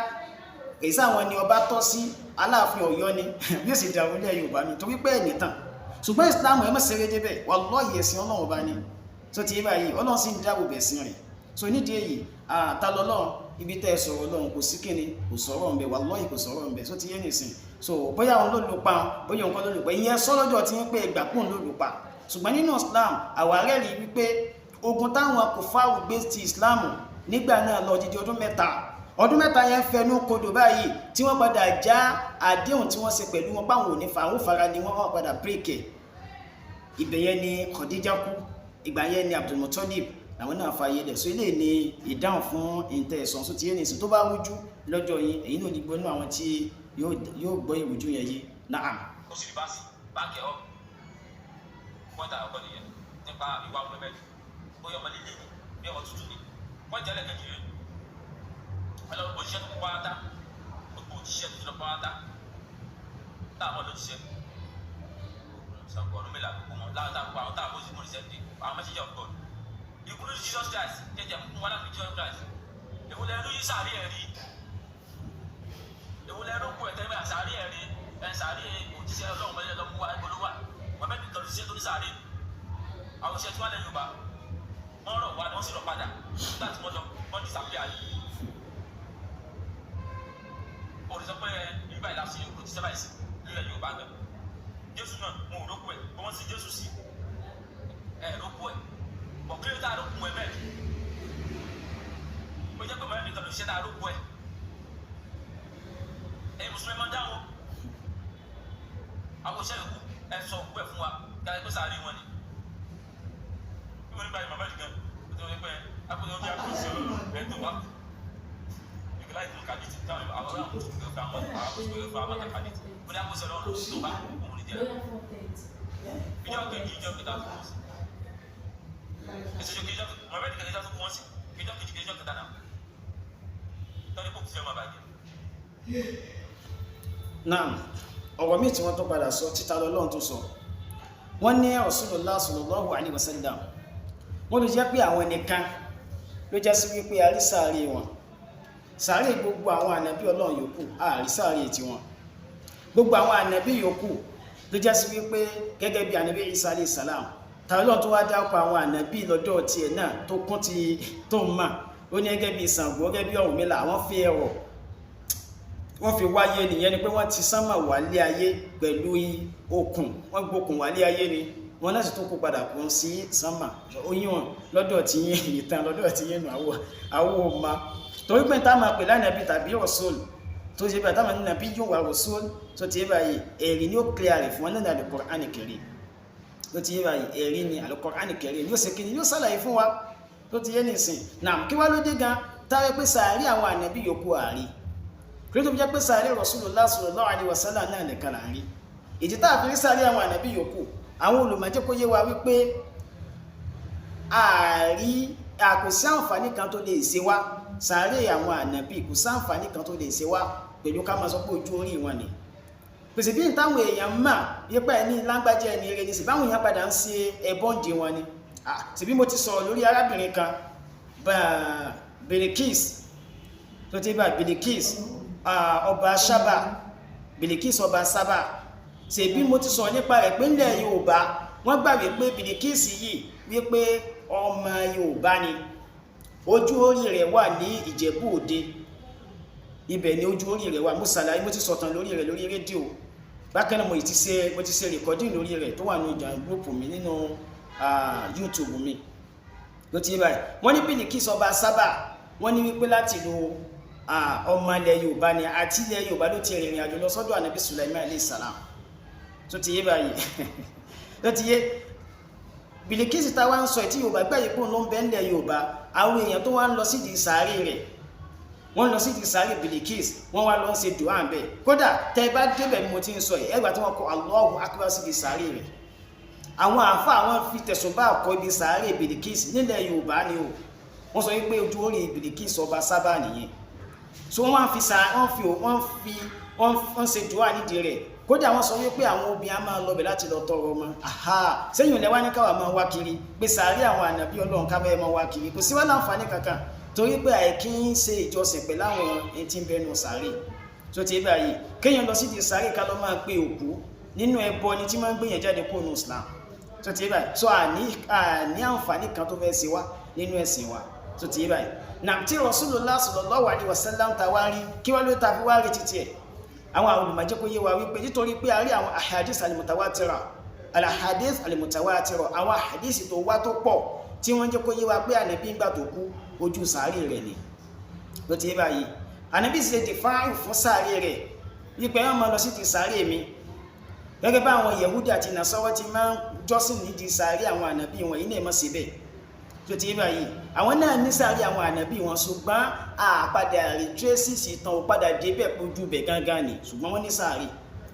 èyí sáwọn ni ọba tọ́ sí, Aláàfin Ọ̀yọ́ ni, yóò sì dàrú ilẹ̀ Yorùbá ni, torí pé ẹ̀ nìtàn. Ṣùgbọ́n Islam, ẹ má ṣeré débẹ̀. Wallahi, ẹ̀sìn Ọlọ́run ọba ni. Tó ti yé báyìí, Ọlọ́run sì ń dáàbò bẹ̀ sí rẹ̀. So nídìí èyí, àtàlọ́lọ́run ibi tẹ́ ẹ sọ̀rọ̀ Ọlọ́run kò sí kíni, kò sọ̀rọ̀ ńbẹ. Wallahi, kò sọ̀rọ̀ ńbẹ. So ti yé nìsín. So bóyá òun ló lù pa, bóyá òun kọ́ ló lù pa, ìyẹn sọ́lọ́dọ̀ ti ń pé ẹgbà pòun ló lù pa. Ṣùgbọ́n nínú Islam, àwa rẹ́rìí wípé ogun táwọn kòfáàrù gbé ti Islam nígbà náà lọ dídí ọdún 3, ọdún 3 yẹn fẹnu kodò báyìí, tí wọ́n padà já àdéhùn tí wọ́n ṣe pẹ̀lú wọn páwọn ò ní fa àwọn fara ni wọ́n, wọ́n padà break ẹ̀. Ibẹ̀ yẹn ni Khadija kú, ìgbà yẹn ni Abdul Muttalib àwọn náà fa ayé lẹ̀. So eléyìí ni ìdáhùn fún ìtẹ̀ ẹ̀sán. So ti yé nìsín, tó bá rújú lọ́jọ́ yín, èyí náà ní gbọ́ nínú àwọn tí yóò gbọ́ ìrújú yẹn yé náà. Ó sì rí bá sí báàkì ọ̀ pọ́ńtà ọkọ nìyẹn nípa ìwà Muhammad, bóyá ọmọ líle ni bí ọmọ tútù ni. Wọ́n jẹ́ lẹ́kẹ̀jì rẹ̀ ọlọ́run. Òṣìṣẹ́ tó kó pátá, gbogbo òṣìṣẹ́ tó lọ pátá táwọn ló ṣiṣẹ́ Ṣàngó, ọdún mélòó àgbègbè wọn láwọn táwọn àwọn táwọn bóṣe mọ̀ níṣẹ́ àwọn messenger of God, including Jesus Christ, jẹjẹ mú wọn láti Jesus Christ. Èwo lẹ́nu yí sàárì ẹ̀ rí? Èwo lẹ́nu kú ẹ̀ tẹ́lẹ̀ sàárì ẹ̀ rí? Ẹ̀ sàárì òjíṣẹ́ Ọlọ́run mẹ́lẹ́ lọ́mú wa olówà wọn bẹ́ẹ̀ nìkan lóṣìṣẹ́ tó ní sàárì. Àwọn òṣìṣẹ́ tí wọ́n lẹ̀ Yorùbá, wọ́n rọ̀ wá ni wọ́n sì rọ̀ padà. Nígbà tí wọ́n lọ, wọ́n disappear ni. Ó sọ pé nígbà yìí láti òjíṣẹ́ báyìí sí nílẹ̀ Yorùbá gan. Jésù náà, wọn ò rókù ẹ̀ bí wọ́n sì Jésù sí ẹ̀ rókù ẹ̀ bọ̀. Kí ló tá a rókù ẹ̀ bẹ́ẹ̀? Ó jẹ́ pé mọ̀lẹ́bí nìkan lóṣìṣẹ́ tá a rókù ẹ̀. Ẹ̀yin mùsùlùmí máa ń dáhùn àwọn òṣìṣẹ́ yòókù, ẹ sọ òkú ẹ̀ fún wa káyọ̀ pé sáré wọn ni. Bí wọ́n nígbà yìí màmá gan, ó ti wọ́n pẹ́ akóso bí akóso ẹ̀ tó bá kú ìgbìlá ìdúró kàdìtì táwọn àwọn àwọn mùsùlùmí fún àwọn àwọn mùsùlùmí fún àwọn kàdìtì wọ́n ní akóso ọlọ́run tó bá kú òun ní jẹ́ ìjọ kejì, ìjọ kẹta tó kú wọn sí èso ìjọ kejì, mọ̀mẹ́dì kejì tó kú wọn sí ìjọ kejì, ìjọ kẹta náà tọ́ni kò fi ọmọ bàjẹ́. Naam, ọ̀rọ̀ míì tí wọ́n tó padà sọ títa lọ́lọ́run tó sọ, wọ́n ní Rasulullah sallallahu alaihi wasallam, wọ́n ló jẹ́ pé àwọn nìkan ló jẹ́ sí wípé a rí sàárè wọn. Sàárè gbogbo àwọn ànábì Ọlọ́run yòókù, a rí sàárè tiwọn. Gbogbo àwọn ànábì yòókù ló jẹ́ sí wípé gẹ́gẹ́ bí ànábì Isa alayhi salam, tàbí Ọlọ́run tó wá dápọ̀ àwọn ànábì lọ́dọ̀ tiẹ̀ náà tó kún ti tó ń mà ó ní gẹ́gẹ́ bí Ṣàngó, gẹ́gẹ́ bí Ọ̀rúnmìlà, àwọn fi ẹ̀rọ wọ́n fi wáyé nìyẹn ni pé wọ́n ti sánmà wálé ayé pẹ̀lú okùn, wọ́n gbókùn wálé ayé ni wọ́n láti tó kó padà kún sí sánmà oyin wọn lọ́dọ̀ tí yín ìtàn lọ́dọ̀ tí yín nù àwọ̀ ọ̀ma, torí pé tá máa pè lánàbí tàbí Rasul tó ṣe báyìí, táwọn nàbí yóò wá Rasul tó ti báyìí, èrì ni ó clear rẹ̀ fún wọn nínú Al-Qur'an Karim. Ló ti yé báyìí, ẹ̀rí ni Al-Qur'ani Karim yóò ṣe kí ni yóò ṣàlàyé fún wa tó ti yé nìsín. Náà kí wá ló dé gan táwọn pé sàárè àwọn ànábì yòókù àárí, kí ló tó fi jẹ́ pé sàárè Rasulullah sallallahu alaihi wasallam náà nìkan là ń rí? Ìdí tá a fi rí sàárè àwọn ànábì yòókù, àwọn olùmọ̀ jẹ́ kó yé wa wípé àárí kò sí àǹfààní kan tó lè ṣe wá. Sàárè àwọn ànábì, kò sí àǹfààní kan tó lè ṣe wá pẹ̀lú ká máa sọ pé ojú orí wọn ni. Pèsè bí táwọn èèyàn mà yípa ẹni lágbájá ẹni eré ni, sì báwọn èèyàn padà ń ṣe ẹbọ́ǹdì wọn ni. Síbí mo ti sọ̀rọ̀ lórí arábìnrin kan, Bilikis, tó ti bá Bilikis ọba Sábà, Bilikis ọba Sábà, ṣèbí mo ti sọ̀rọ̀ nípa rẹ̀ pé ńlẹ̀ Yorùbá wọ́n gbà wípé Bilikis yìí, wípé ọmọ Yorùbá ni, ojú orí rẹ̀ wà ní Ìjẹ̀bú Òde, ibẹ̀ ni ojú orí rẹ̀ wà. Mo ṣàlàyé, mo ti sọ̀tàn lórí rẹ̀ lórí rédíò. Bákan náà mo ti ṣe recording lórí rẹ̀ tó wà ní ìjà group mi nínú YouTube mi. Ló ti yé báyìí, wọ́n ní Bilikis ọba Sábà, wọ́n ní wípé láti lo ọmọ ilẹ̀ Yorùbá ni, àti ilẹ̀ Yorùbá ló ti rìnrìn àjò lọ sọ́dọ̀ Ànábì Sulaiman alayhi salam. Tó ti yé báyìí, ló ti yé. Bilikis tá wá ń sọ tí Yorùbá gbà yìí pé òun ló ń bẹ ńlẹ̀ Yorùbá, àwọn èèyàn tó wá ń lọ sídìí sàárè rẹ̀, wọ́n lọ sídìí sàárè Bilikis, wọ́n wá lọ ń ṣe dùá ń bẹ̀. Kódà tẹ́ bá débẹ̀ bí mo ti ń sọ yìí, ẹgbàá tí wọ́n kọ Allahu Akbar sídìí sàárè rẹ̀. Àwọn àáfàá, àwọn fi tẹ̀sùn bá kọ ibi sàárè Bilikis nílẹ̀ Yorùbá ni o. Wọ́n sọ wípé ojú orí Bilikis ọba Sábà nìyẹn. So wọ́n fi sa wọ́n fi wọ́n fi wọ́n ṣe dùá nídìí rẹ̀. Kódà wọ́n sọ wípé àwọn obìnrin á máa lọbẹ̀ láti lọ tọrọ ọmọ. Aha, sẹ́yìn lẹ́wà ní káwa máa wá kiri pé sàárè àwọn ànàbí Ọlọ́run ká bẹ́ẹ̀ máa wá kiri, kò sí wá láǹfààní kankan, torí pé àìkí ń ṣe ìjọsìn pẹ̀lú àwọn ẹni tí ń bẹnu sàárè. Tó ti báyìí, kéèyàn lọ sí di sàárè ká lọ máa pe òkú, nínú ẹbọ ni tí máa ń gbéyàn jáde kó nu Islam. Tó ti báyìí, so àní àǹfààní kan tó fẹ́ ṣe wá nínú ẹ̀sìn wa. Tó ti báyìí nà tí Rasulullah sallallahu alaihi wasallam ta wá rí, kí wá ló ta fi wá rí títí ẹ̀? Àwọn olùmọ̀ jẹ́ kó yé wa wípé nítorí pé a rí àwọn ahadith al-mutawatira, al-ahadith al-mutawatira, àwọn ahadith tó wá tó pọ̀ tí wọ́n jẹ́ kó yé wa pé Ànábì ń gbà tó kú, ojú sàárè rẹ̀ ni. Ló ti yé báyìí, Ànábì sì lè dìfáàrù fún sàárè rẹ̀ wípé wọ́n máa lọ sí ti sàárè mi, gẹ́gẹ́ bá àwọn Yahudi àti Nasara ti máa ń jọ́sìn nídìí sàárè àwọn ànábì wọn yìí náà mọ̀ síbẹ̀. Tó ti yé báyìí, àwọn náà ní sàárè àwọn ànábì wọn, ṣùgbọ́n àpadà rí traces ìtàn ò padà débẹ̀ pójú bẹ̀ gángan ni, ṣùgbọ́n wọ́n ní sàárè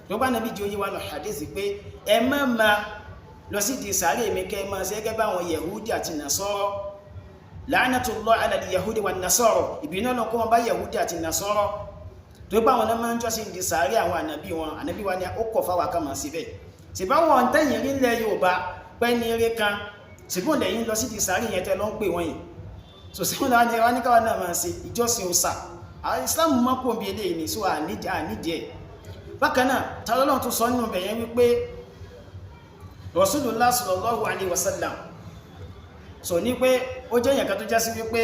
tó bá nàbí jẹ́ oyé wa lọ hadith pé ẹ má ma lọ sí di sàárè mi kẹ́ ẹ máa ṣe gẹ́gẹ́ bá àwọn Yahudi àti Nasara. La'natullah ala al-yahudi wan nasara, ìbínú ọ̀nà kó wọn bá Yahudi àti Nasara, tó bá wọn náà máa ń jọ́sìn di sàárè àwọn ànábì wọn. Ànábì wa ni ó kọ̀ fáwọn ká máa ṣe bẹ́ẹ̀. Ṣèbáwọn tẹ̀yìn rí ńlẹ̀ Yorùbá pẹ́ ní eré kan, ṣèbọn lẹ́yìn lọ sí di sàárè yẹn tẹ́ lọ ń pè wọ́n yìí? So ṣèbọn náà ni wọ́n ní káwọn náà máa ṣe ìjọsìn òòṣà? Islam mọ́ kó bí eléyìí ni, so ànídìí ẹ̀. Bákan náà, tàlọ́lọ́run tó sọ nínú bẹ̀yẹn wípé Rasulullah sallallahu alaihi wasallam so ní pé ó jẹ́ èèyàn kan tó já sí wípé,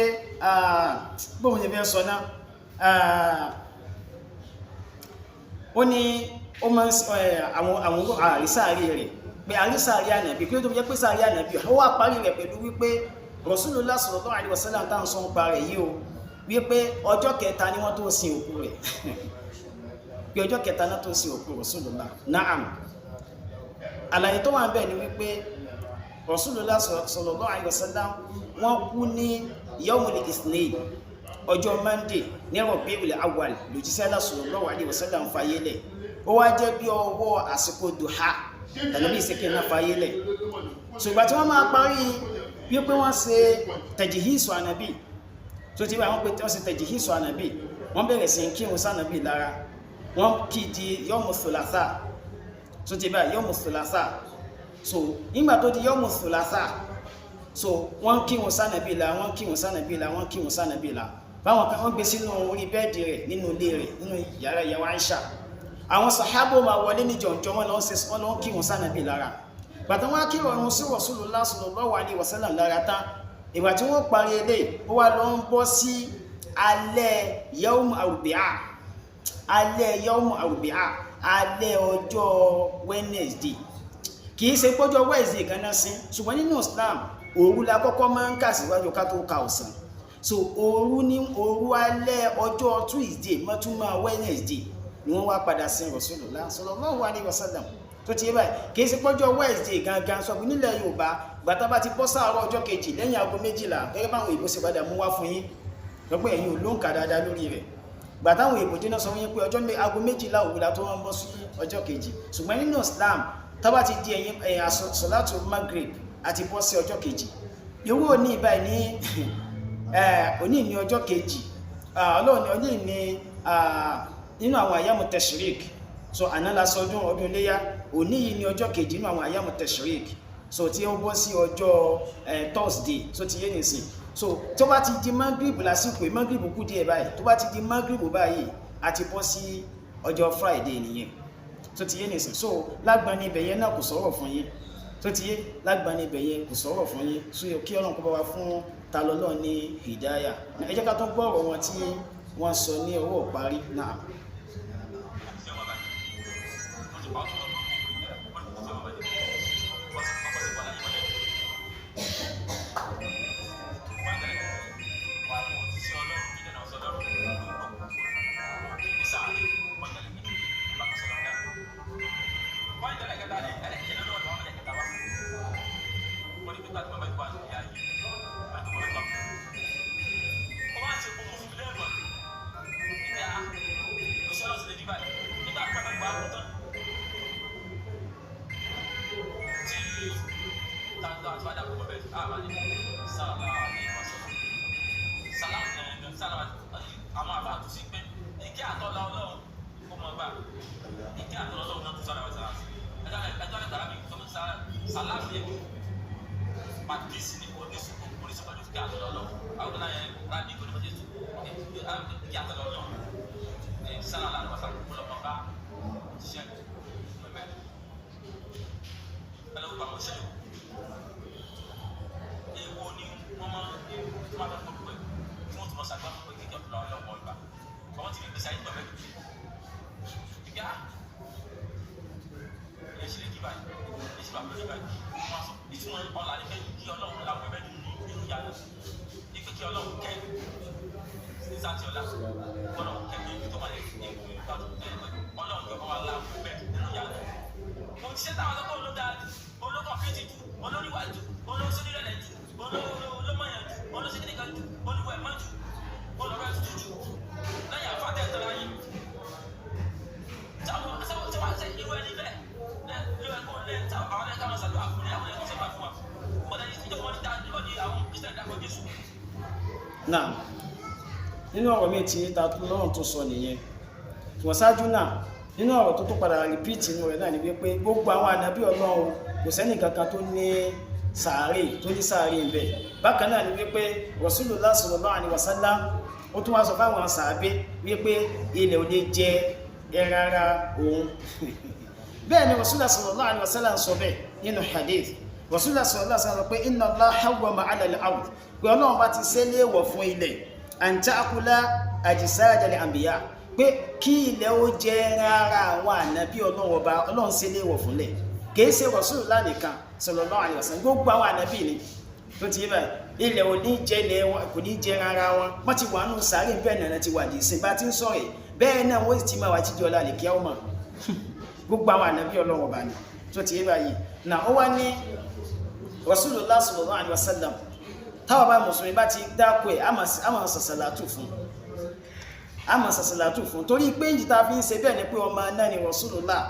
bóun ṣe fẹ́ sọ náà, ó ní ó máa ń àwọn àrísàárì rẹ̀ pé àrísàárì ànàbí, kí ló tó fi jẹ́ pé sàárì ànàbí? Ó wà parí rẹ̀ pẹ̀lú wípé Rasulullah sallallahu alaihi wasallam tá à ń sọ ń pa rẹ̀ yìí o, wípé ọjọ́ kẹta ni wọ́n tó sin òkú rẹ̀, pé ọjọ́ kẹta náà tó sin òkú Rasulullah. Na'am, àlàyé tó wà ń bẹ̀ ni wípé Rasulullah sallallahu alaihi wasallam, wọ́n kú ní yawmul ithnain, ọjọ́ Monday ní Rabiul Awwal lòjíṣẹ́ Allah sallallahu alaihi wasallam ń fayé lẹ̀. Ó wá jẹ́ bí ọwọ́ àsìkò duha tàbí ìsìnkú náà fayé lẹ̀. Ṣùgbọ́n tí wọ́n máa parí wípé wọ́n ṣe tajhizu ànàbì, tó ti wá wọ́n pé wọ́n ṣe tajhizu ànàbì, wọ́n bẹ̀rẹ̀ sí kírun sànàbì lára, wọ́n kì í di yawmu thulatha. Tó ti bá yawmu thulatha, so nígbà tó di yawmu thulatha, so wọ́n kírun sànàbì la, wọ́n kírun sànàbì la, wọ́n kírun sànàbì la, báwọn kan wọ́n gbé sínú orí bẹ́ẹ̀dì rẹ̀ nínú ilé rẹ̀ nínú yàrá ìyàwó Aisha. Àwọn sàhábò máa wọlé ní jọ̀njọ́, wọn lọ ń ṣe, wọn lọ ń kírun sànàbì lára. Bàtà wọn kírun ọ̀run sí Rasulullah sallallahu alaihi wasallam lára tán, ìgbà tí wọ́n parí eléyìí, ó wá lọ ń bọ́ sí alẹ́ yawm arbi'a, alẹ́ yawm arbi'a, alẹ́ ọjọ́ Wednesday. Kì í ṣe pọ́jọ́ Wednesday kan náà sí, ṣùgbọ́n nínú Islam, òru la kọ́kọ́ máa ń kà síwájú ká tó ka ọ̀sán. So òru ní òru alẹ́ ọjọ́ Tuesday mọ́túnmọ́ Wednesday ni wọ́n wá padà sí Rasulullah sallallahu alaihi wasallam. Tó ti yé báyìí, kì í ṣe pọ́jọ́ Wednesday gangan. Sọ pé nílẹ̀ Yorùbá, gbàtà bá ti bọ́ sáàárọ̀ ọjọ́ kejì lẹ́yìn aago 12, gẹ́gẹ́ báwọn òyìnbó ṣe padà mú wá fún yín, lọ́pọ̀ ẹ̀yin ò lóǹkà dáadáa lórí rẹ̀. Gbàtà àwọn òyìnbó jóná sọ fún yín pé ọjọ́ aago 12 òwúlà tó wọ́n bọ́ sí ọjọ́ kejì. Ṣùgbọ́n nínú Islam, tá bá ti di ẹ̀yìn sọ̀látù Maghrib, àti bọ́ sí ọjọ́ kejì. Irú òní ìbáyìí ní òní ní ọjọ́ kejì, Ọlọ́run òní ní nínú àwọn àyàmù tashrik. So àná la sọdún ọdún iléyá, òní yìí ní ọjọ́ kejì nínú àwọn àyàmù tashrik, so tí ó bọ́ sí ọjọ́ Thursday. So ti yé nìsín. So tó bá ti di Maghrib lásìkò yìí, Maghrib kú díẹ̀ báyìí, tó bá ti di Maghrib báyìí, àti bọ́ sí ọjọ́ Friday nìyẹn. Tó ti yé nìsín. So lágbọn ní ibẹ̀ yẹn náà, kò sọ̀rọ̀ fún yín. Tó ti yé, lágbọn ní ibẹ̀ yẹn, kò sọ̀rọ̀ fún yín. So kí Ọlọ́run kó bá wa fún ta lọ́lọ́ ní hidaya. Ẹ jẹ́ ká tó gbọ́ ọ̀rọ̀ wọn tí wọ́n sọ ní ọwọ́ parí náà. Ṣé wọn bàjẹ́ wọ́n ti pa ọ́ fún ọmọ wọ́n ti wọ́n bàjẹ́ wọ́n sì wọ́n láyé mọ́lẹ̀ wọ́n tẹ̀lé wọ́n àwọn òjíṣẹ́ Ọlọ́run kí nínú ọ̀sán lọ́rùn ní sáré wọ́n tẹ̀lé kí bá kọ́ sọ́dọ̀ dá wọ́n tẹ̀lé kẹta ní ẹlẹ́kẹ̀ẹ́ lọ́dọ̀ wọ́n tẹ̀lé kẹta wá wọ́n ní pípa tí wọ́n bá ti wà ní ayé àti wọ́n bá wọ́n wá ṣe kó mùsùlùmí lẹ́nu ìgbà òṣèlú ọ̀sẹ̀ lè dí báyìí nígbà tí wọ́n bá gbà kú tán tí tàǹtà àti wàdà kò bẹ̀ àmà ní sàlá ní ìwàsọ̀rọ̀ sàlá ní sàlá. Àwọn àbá àtúnṣe pé ìkẹ́ àtọ́lá Ọlọ́run kó mọ gbà ìkẹ́ àtọ́lá Ọlọ́run náà tún sára wà sára ẹjọ́ ní tàbí tó ń sára sàlá fi pàtísì ní oníṣòwò pẹ̀lú ìkẹ́ àtọ́lá Ọlọ́run àwọn tó náà yẹn rábì kò ní bá Jésù ìkẹ́ àtọ́lá Ọlọ́run ní sàlá láti wà sára kó lọ́mọ bá ṣiṣẹ́ mẹ́mẹ́ ẹlẹ́wọ̀n gbà wọ́n ṣẹlẹ̀ èwo ni wọ́n máa ń tí wọ́n bá fẹ́ kọ́ pẹ̀ tí wọ́n tún mọ̀ ṣàgbá fún pé kíkẹ́ ọ̀pọ̀lọpọ̀ ọlọ́wọ́ ìgbà àwọn ti fi gbèsè ayé pẹ̀lú ìgbà ẹ̀ ṣe lè kí báyìí ẹ̀ ṣe bá pẹ̀lú báyìí wọ́n sọ ìtumọ̀ ọ̀la ní pé kí Ọlọ́run la wẹ̀ bẹ́ẹ̀ nínú yàrá ní pé kí Ọlọ́run kẹ́ ní sáà tí ọ̀la Ọlọ́run kẹ́ ní ibi tó wà ní ìgbà tó tẹ̀ Ọlọ́run kẹ́ kọ́ wa la wẹ̀ bẹ́ẹ̀ nínú yàrá. Mo ti ṣe táwọn ọlọ́kọ̀ ló dáa jù, olókọ̀ fíjì jù, olóríwá jù, olóṣèlérẹ̀lẹ̀ jù, olómọ̀yàn jù, olóṣèkìnìkan jù, olúwẹ̀mọ́ jù, olọ́rọ̀ ẹ̀tútù jù, lẹ́yìn àfàtẹ́ ìtọ́ra yìí. Táwọn tí wọ́n ṣe irú ẹni bẹ́ẹ̀ ló ẹ̀kọ́ lẹ́ àwọn ẹ̀ka máa ṣàdúrà fún ní àwọn ẹ̀kọ́ ṣẹ̀fà fún wa. Bọ́dà yìí ti jẹ́ wọ́n ní níbo ni àwọn Kristian dàpọ̀ Jésù. Náà nínú ọ̀rọ̀ mi tí ta lọ́rùn tó sọ nìyẹn. Ṣùgbọ́n ṣáájú náà, nínú ọ̀rọ̀ tó tún padà rìpíìtì inú rẹ̀ náà ni wípé gbogbo àwọn ànábì Ọlọ́run, kò sẹ́nì kankan tó ní sàárè, tó ní sàárè ń bẹ. Bákan náà ni wípé Rasulullah sallallahu alaihi wasallam, ó tún wá sọ fáwọn sàábé wípé ilẹ̀ ò lè jẹ ẹran ara òun. Bẹ́ẹ̀ ni Rasulullah sallallahu alaihi wasallam sọ bẹ́ẹ̀ nínú hadith. Rasulullah sallallahu alaihi wasallam pé inna Allah harrama ala al-ard, pé Ọlọ́run bá ti ṣe léèwọ̀ fún ilẹ̀, an ta'kula ajsad al-anbiya, pé kí ilẹ̀ ó jẹ ẹran ara àwọn ànábì Ọlọ́run ọba. Ọlọ́run ṣe léèwọ̀ fúnlẹ̀. Kìí ṣe Rasulullah nìkan sallallahu alaihi wasallam, gbogbo àwọn ànábì ni. Tó ti yé báyìí, ilẹ̀ ò ní jẹ ilẹ̀ wọn, kò ní jẹ ẹran ara wọn. Wọ́n ti wà nù sàárè bẹ́ẹ̀ náà ti wà dì sí bá ti ń sọ̀rọ̀ yìí, bẹ́ẹ̀ náà wọ́n ti máa wà títí ọlá lè kí á mọ̀. Gbogbo àwọn ànábì Ọlọ́run ọba ni. Tó ti yé báyìí náà, ó wá ní Rasulullah sallallahu alaihi wasallam, táwọn bá mùsùlùmí bá ti dákọ̀ ẹ̀, á máa sàṣàlátù fún, á máa sàṣàlátù fún, torí pé ìjì tá a fi ń ṣe bẹ́ẹ̀ ni pé ọmọ náà ni Rasulullah.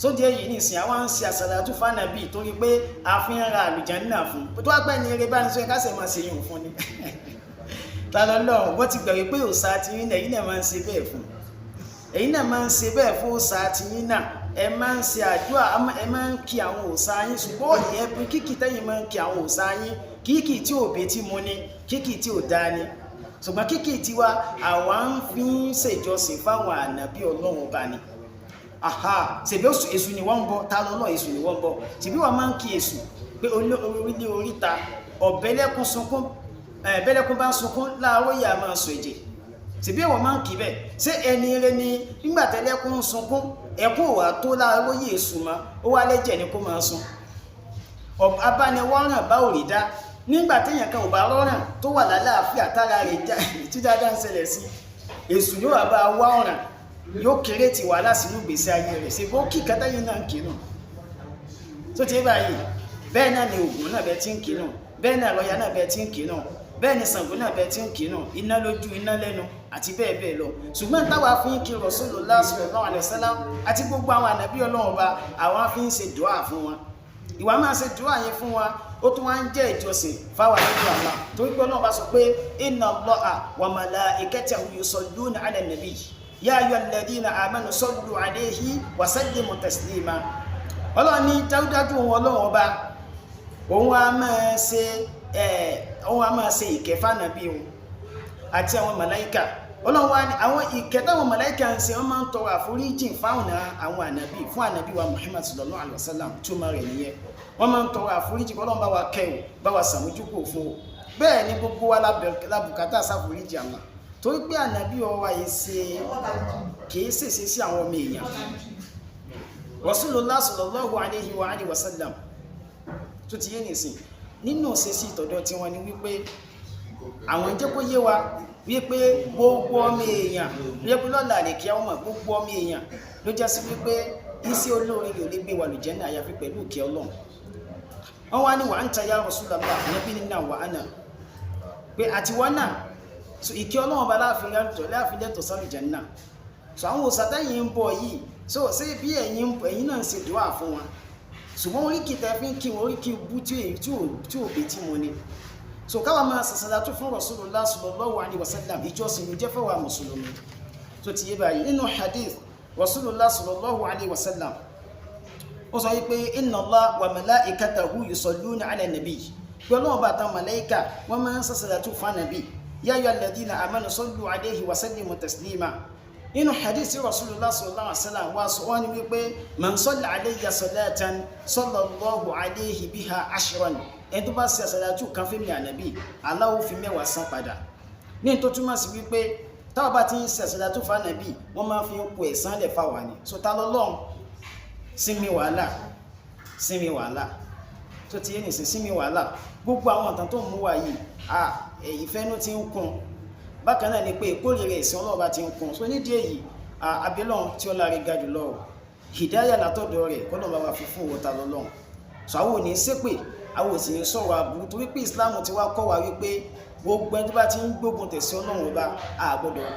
Tó jẹ́ yìí nìsín, àwọn ń ṣe àṣàlátù fánàbì torí pé a fi ń ra àlùjánnà fún. Tó wá pẹ́ ní eré bá ń sọ ká sì máa ṣe yìí fún ni ta lọ́lọ́run. Wọ́n ti gbàgbé pé òòṣà ti yín náà, èyí náà máa ń ṣe bẹ́ẹ̀ fún, èyí náà máa ń ṣe bẹ́ẹ̀ fún òòṣà ti yín náà. Ẹ máa ń ṣe àdúrà, ẹ máa ń kí àwọn òòṣà yín, ṣùgbọ́n ẹ̀bùn kíkì tẹ́yìn máa ń kí àwọn òòṣà yín, kíkì tí ò betí mu ni, kíkì tí ò dáa ni. Ṣùgbọ́n kíkì tiwa, àwa ń fi ń ṣèjọsìn fáwọn ànábì Ọlọ́run ọba ni. Aha, ṣèbí èṣù ni wọ́n ń bọ. Ta lọ́lọ́? Èṣù ni wọ́n ń bọ. Ṣèbí wọ́n máa ń kí èṣù pé orílẹ̀ oríta ọ̀bẹ́lẹ́kún sunkún, bẹ́lẹ́kún bá ń sunkún láàárọ̀ yìí, a máa sọ ẹ̀jẹ̀. Ṣèbí wọ́n máa ń kí bẹ́ẹ̀? Ṣé ẹni rẹ ni nígbà tẹ́lẹ́kún ń sunkún, ẹkún wà tó láàárọ̀ yìí, èṣù mọ́ ó wá lẹ́jẹ̀ ni kó máa sun. Abániwọ́ràn bá ò rí dá nígbà téèyàn kan ò bá rọ́ràn tó wà lálàáfíà, tára rẹ̀ já, tí dáadáa ń ṣẹlẹ̀ sí, èṣù yóò wá bá wá ọ̀ràn, yóò kéré ti wàhálà sínú ìgbésí ayé rẹ̀. Ṣe bó kí kátàyé náà ń kínú Tó ti báyìí, bẹ́ẹ̀ náà ni Ògún náà bẹ́ẹ̀ tí ń kì náà, bẹ́ẹ̀ náà lọ́ya náà bẹ́ẹ̀ tí ń kì náà, bẹ́ẹ̀ ni Ṣàngó náà bẹ́ẹ̀ tí ń kì náà, iná lójú, iná lẹ́nu àti bẹ́ẹ̀ bẹ́ẹ̀ lọ. Ṣùgbọ́n táwa fi ń kí Rasulullah sallallahu alaihi wasallam àti gbogbo àwọn ànábì Ọlọ́run Ọba, àwa fi ń ṣe dùá fún wọn. Ìwà máa ṣe dùá yẹn fún wa, ó tún wá ń jẹ́ ìjọsìn fáwọn àlejò àlá, torí pé Ọlọ́run bá sọ pé inna Allaha wa malaikatahu yusalluna ala nabi ya ayyuhal ladhina amanu sallu alayhi wa sallimu taslima. Ọlọ́run ní dájúdájú òun Ọlọ́run Ọba, òun á máa ṣe ìkẹ́ fánàbí òun àti àwọn màláìkà. Ọlọ́run wá ní àwọn ìkẹ́ táwọn màláìkà ń ṣe, wọ́n máa ń tọrọ àforíjìn fáwọn àwọn ànàbí, fún ànàbí wa Muhammad sallallahu alaihi wasallam. Túmọ̀ rẹ̀ nìyẹn, wọ́n máa ń tọrọ àforíjìn kọ́ Ọlọ́run bá wa kẹ́ o, bá wa ṣàmójúkò fún o. Bẹ́ẹ̀ ni gbogbo wa lábùkátà sáforíjì Allah, torí pé ànàbí ọwa yìí ṣe kìí ṣèṣe sí àwọn ọmọ èèyàn. Rasulullah sallallahu alaihi wa alihi wasallam tó ti yé nìsín, nínú ṣe sí ìtọ̀dọ̀ tí wọ́n ní wípé àwọn jẹ́ kó yé wa wípé gbogbo ọmọ èèyàn wípé lọ́la àlèkí ọmọ gbogbo ọmọ èèyàn ló jẹ́ sí wípé iṣẹ́ olóore rẹ̀ ò lè gbé wa lùjẹ́ ní àyàfi pẹ̀lú ìkẹ́ Ọlọ́run. Wọ́n wá ní wa anta ya Rasulullah, ànábì ní náà wà á nà pé àti wọ́n náà. So ìkẹ́ Ọlọ́run bá láàfin lẹ́tọ̀ sálùjẹ́ náà. So àwọn òsàtẹ́yìn ń bọ̀ yìí, so ṣé bí ẹ̀yin náà ń ṣe dùá fún wọn, ṣùgbọ́n oríkì tẹ́ fi ń kí wọn, oríkì bú tí ò bẹ́ tí mo ní. So káwa máa sàṣàlátù fún Rasulullah sallallahu alaihi wasallam, ìjọsìn ló jẹ́ fáwa mùsùlùmí. Tó ti yé báyìí, nínú hadith Rasulullah sallallahu alaihi wasallam, ó sọ wípé inna Allah wa malaikatahu yusalluna ala nabi, pé Ọlọ́run bá tán màláíkà wọ́n máa ń sàṣàlátù fún ànàbí, ya ayyuhal ladhina amanu sallu alaihi wa sallimu taslima. Nínú hadith Rasulullah sallallahu alaihi wasallam wá sọ wọ́n ní wípé man salla alayya salatan sallallahu alayhi biha ashran, ẹni tó bá ṣe àsàlátù kan fún mi ànábì, Allah fi 10 san padà. Ní tó túmọ̀ sí wípé táwọn bá ti ń ṣe àsàlátù fún ànábì, wọ́n máa fi ń kó ẹ̀san lẹ̀ fáwa ni. So ta lọ́lọ́run, sinmi wàhálà, sinmi wàhálà. Tó ti yé nìsín, sinmi wàhálà. Gbogbo àwọn ìtàn tó ń mú wa yìí, ìfẹ́nú ti ń kún. Bákan náà ni pé ìkórìíra ẹ̀sìn Ọlọ́run bá ti ń kún. So nídìí èyí, abilọ́n tí ó láre ga jùlọ hìdáyà látọ̀dọ̀ rẹ̀ kọ́lọ́n bá wa fi fún òwò ta lọ́lọ́run. So àwọn ò ní ṣépè, àwọn ò sì ní sọ̀rọ̀ aburú, torí pé Islam ti wá kọ́ wa wípé gbogbo ẹni tó bá ti ń gbógun tẹ̀sí Ọlọ́run ọba, a gbọ́dọ̀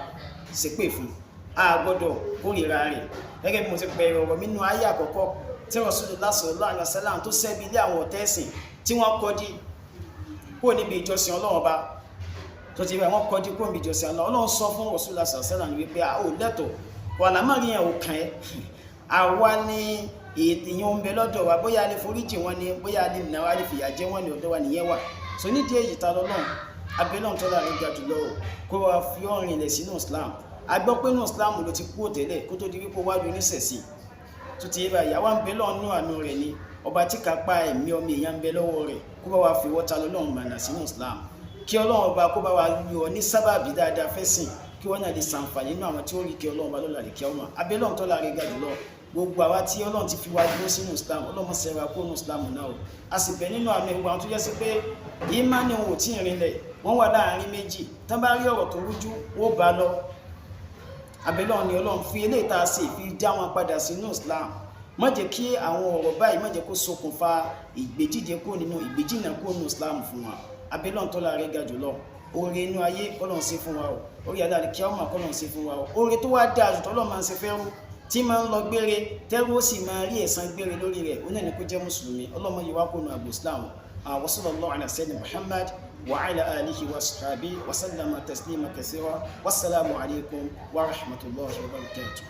ṣépè fún, a gbọ́dọ̀ kórìíra rẹ̀. Gẹ́gẹ́ bí mo ti bẹ̀rẹ̀ ọ̀rọ̀ mi nínú ayé àkọ́kọ́ tí Rasulullah sallallahu alaihi wasallam tó ṣẹ́bi ilé àwọn ọ̀tá ẹ̀sìn tí wọ́n kọ́ dí kúrò níbi ìjọsìn Ọlọ́run ọba, tó ti bẹ́ẹ̀ wọ́n kọ́ dí kúrò níbi ìjọsìn Ọlọ́run. Ọlọ́run sọ fún Rasulullah sallallahu alaihi wasallam wípé a ò lẹ́tọ̀ọ́ wà lámàrí yẹn ò kàn ẹ́, àwa ni ìyẹn ń bẹ lọ́dọ̀ wa, bóyá a lè foríjì wọn ni, bóyá a lè nà wá, lè fìyà jẹ wọn ni, ọ̀dọ̀ wa nìyẹn wà. So nídìí èyí, ta lọ́lọ́run, abẹ́lọ́run tó láàrin ga jùlọ o, kó wa fi ọ̀rìn ilẹ̀ sínú Islam. A gbọ́ pé inú Islam ló ti kú òtẹ́lẹ̀ kó tó di wípé wájú oníṣẹ̀ṣe. Tó ti yé báyìí, àwa ń bẹ lọ́run nú àánú rẹ̀ ni, ọba tí kápá ẹ̀mí ọmọ èèyàn ń bẹ lọ́wọ́ rẹ̀, kó bá wa fi wọ́ta lọ́lọ́run mànà sínú Islam, kí Ọlọ́run ọba kó bá wa yọ ní sábàbí dáadáa fẹ́sìn, kí wọ́n náà lè ṣàǹfààní nínú àwọn tí ó rí kí Ọlọ́run bá lọ́la lè kí ọmọ. Abẹ́lọ́run tó láre ga jùlọ, gbogbo àwa tí Ọlọ́run ti fi wá dúró sínú Islam, Ọlọ́run sẹ́ra kó nínú Islam náà o. A sì bẹ̀ nínú àmì gbogbo àwọn tó jẹ́ sí pé ìmánì wọn ò tí ì rinlẹ̀, wọ́n wà láàrin méjì, tán bá rí ọ̀rọ̀ tó rújú wọ́n bá lọ. Abẹ́lọ́run ni Ọlọ́run fi eléyìí tá a ṣe fi dá wọn padà sínú Islam. Má jẹ́ kí àwọn ọ̀rọ̀ báyìí, má jẹ́ kó ṣokùnfà ìgbéjíje kó nínú ìgbéjìnà kó nínú Islam fún wa. Abẹ́lọ́run tó láre ga jùlọ, oore inú ayé kọ́lọ́n ṣe fún wa o, oore aláàlú kí ọmọ kọ́lọ́n ṣe fún wa o, oore tó wá dáa jù tọ́lọ́ máa ń ṣe fẹ́rú tí máa ń lọ gbére tẹ́rú ó sì máa rí ẹ̀san gbére lórí rẹ̀, ó náà ní kó jẹ́ mùsùlùmí. Ọlọ́mọ yìí wá kó nu àgbò Islam. Wa sallallahu ala sayyidina Muhammad wa ala alihi wa sahbihi wa sallama taslima kathira. Wassalamu alaikum wa rahmatullahi wa barakatuh.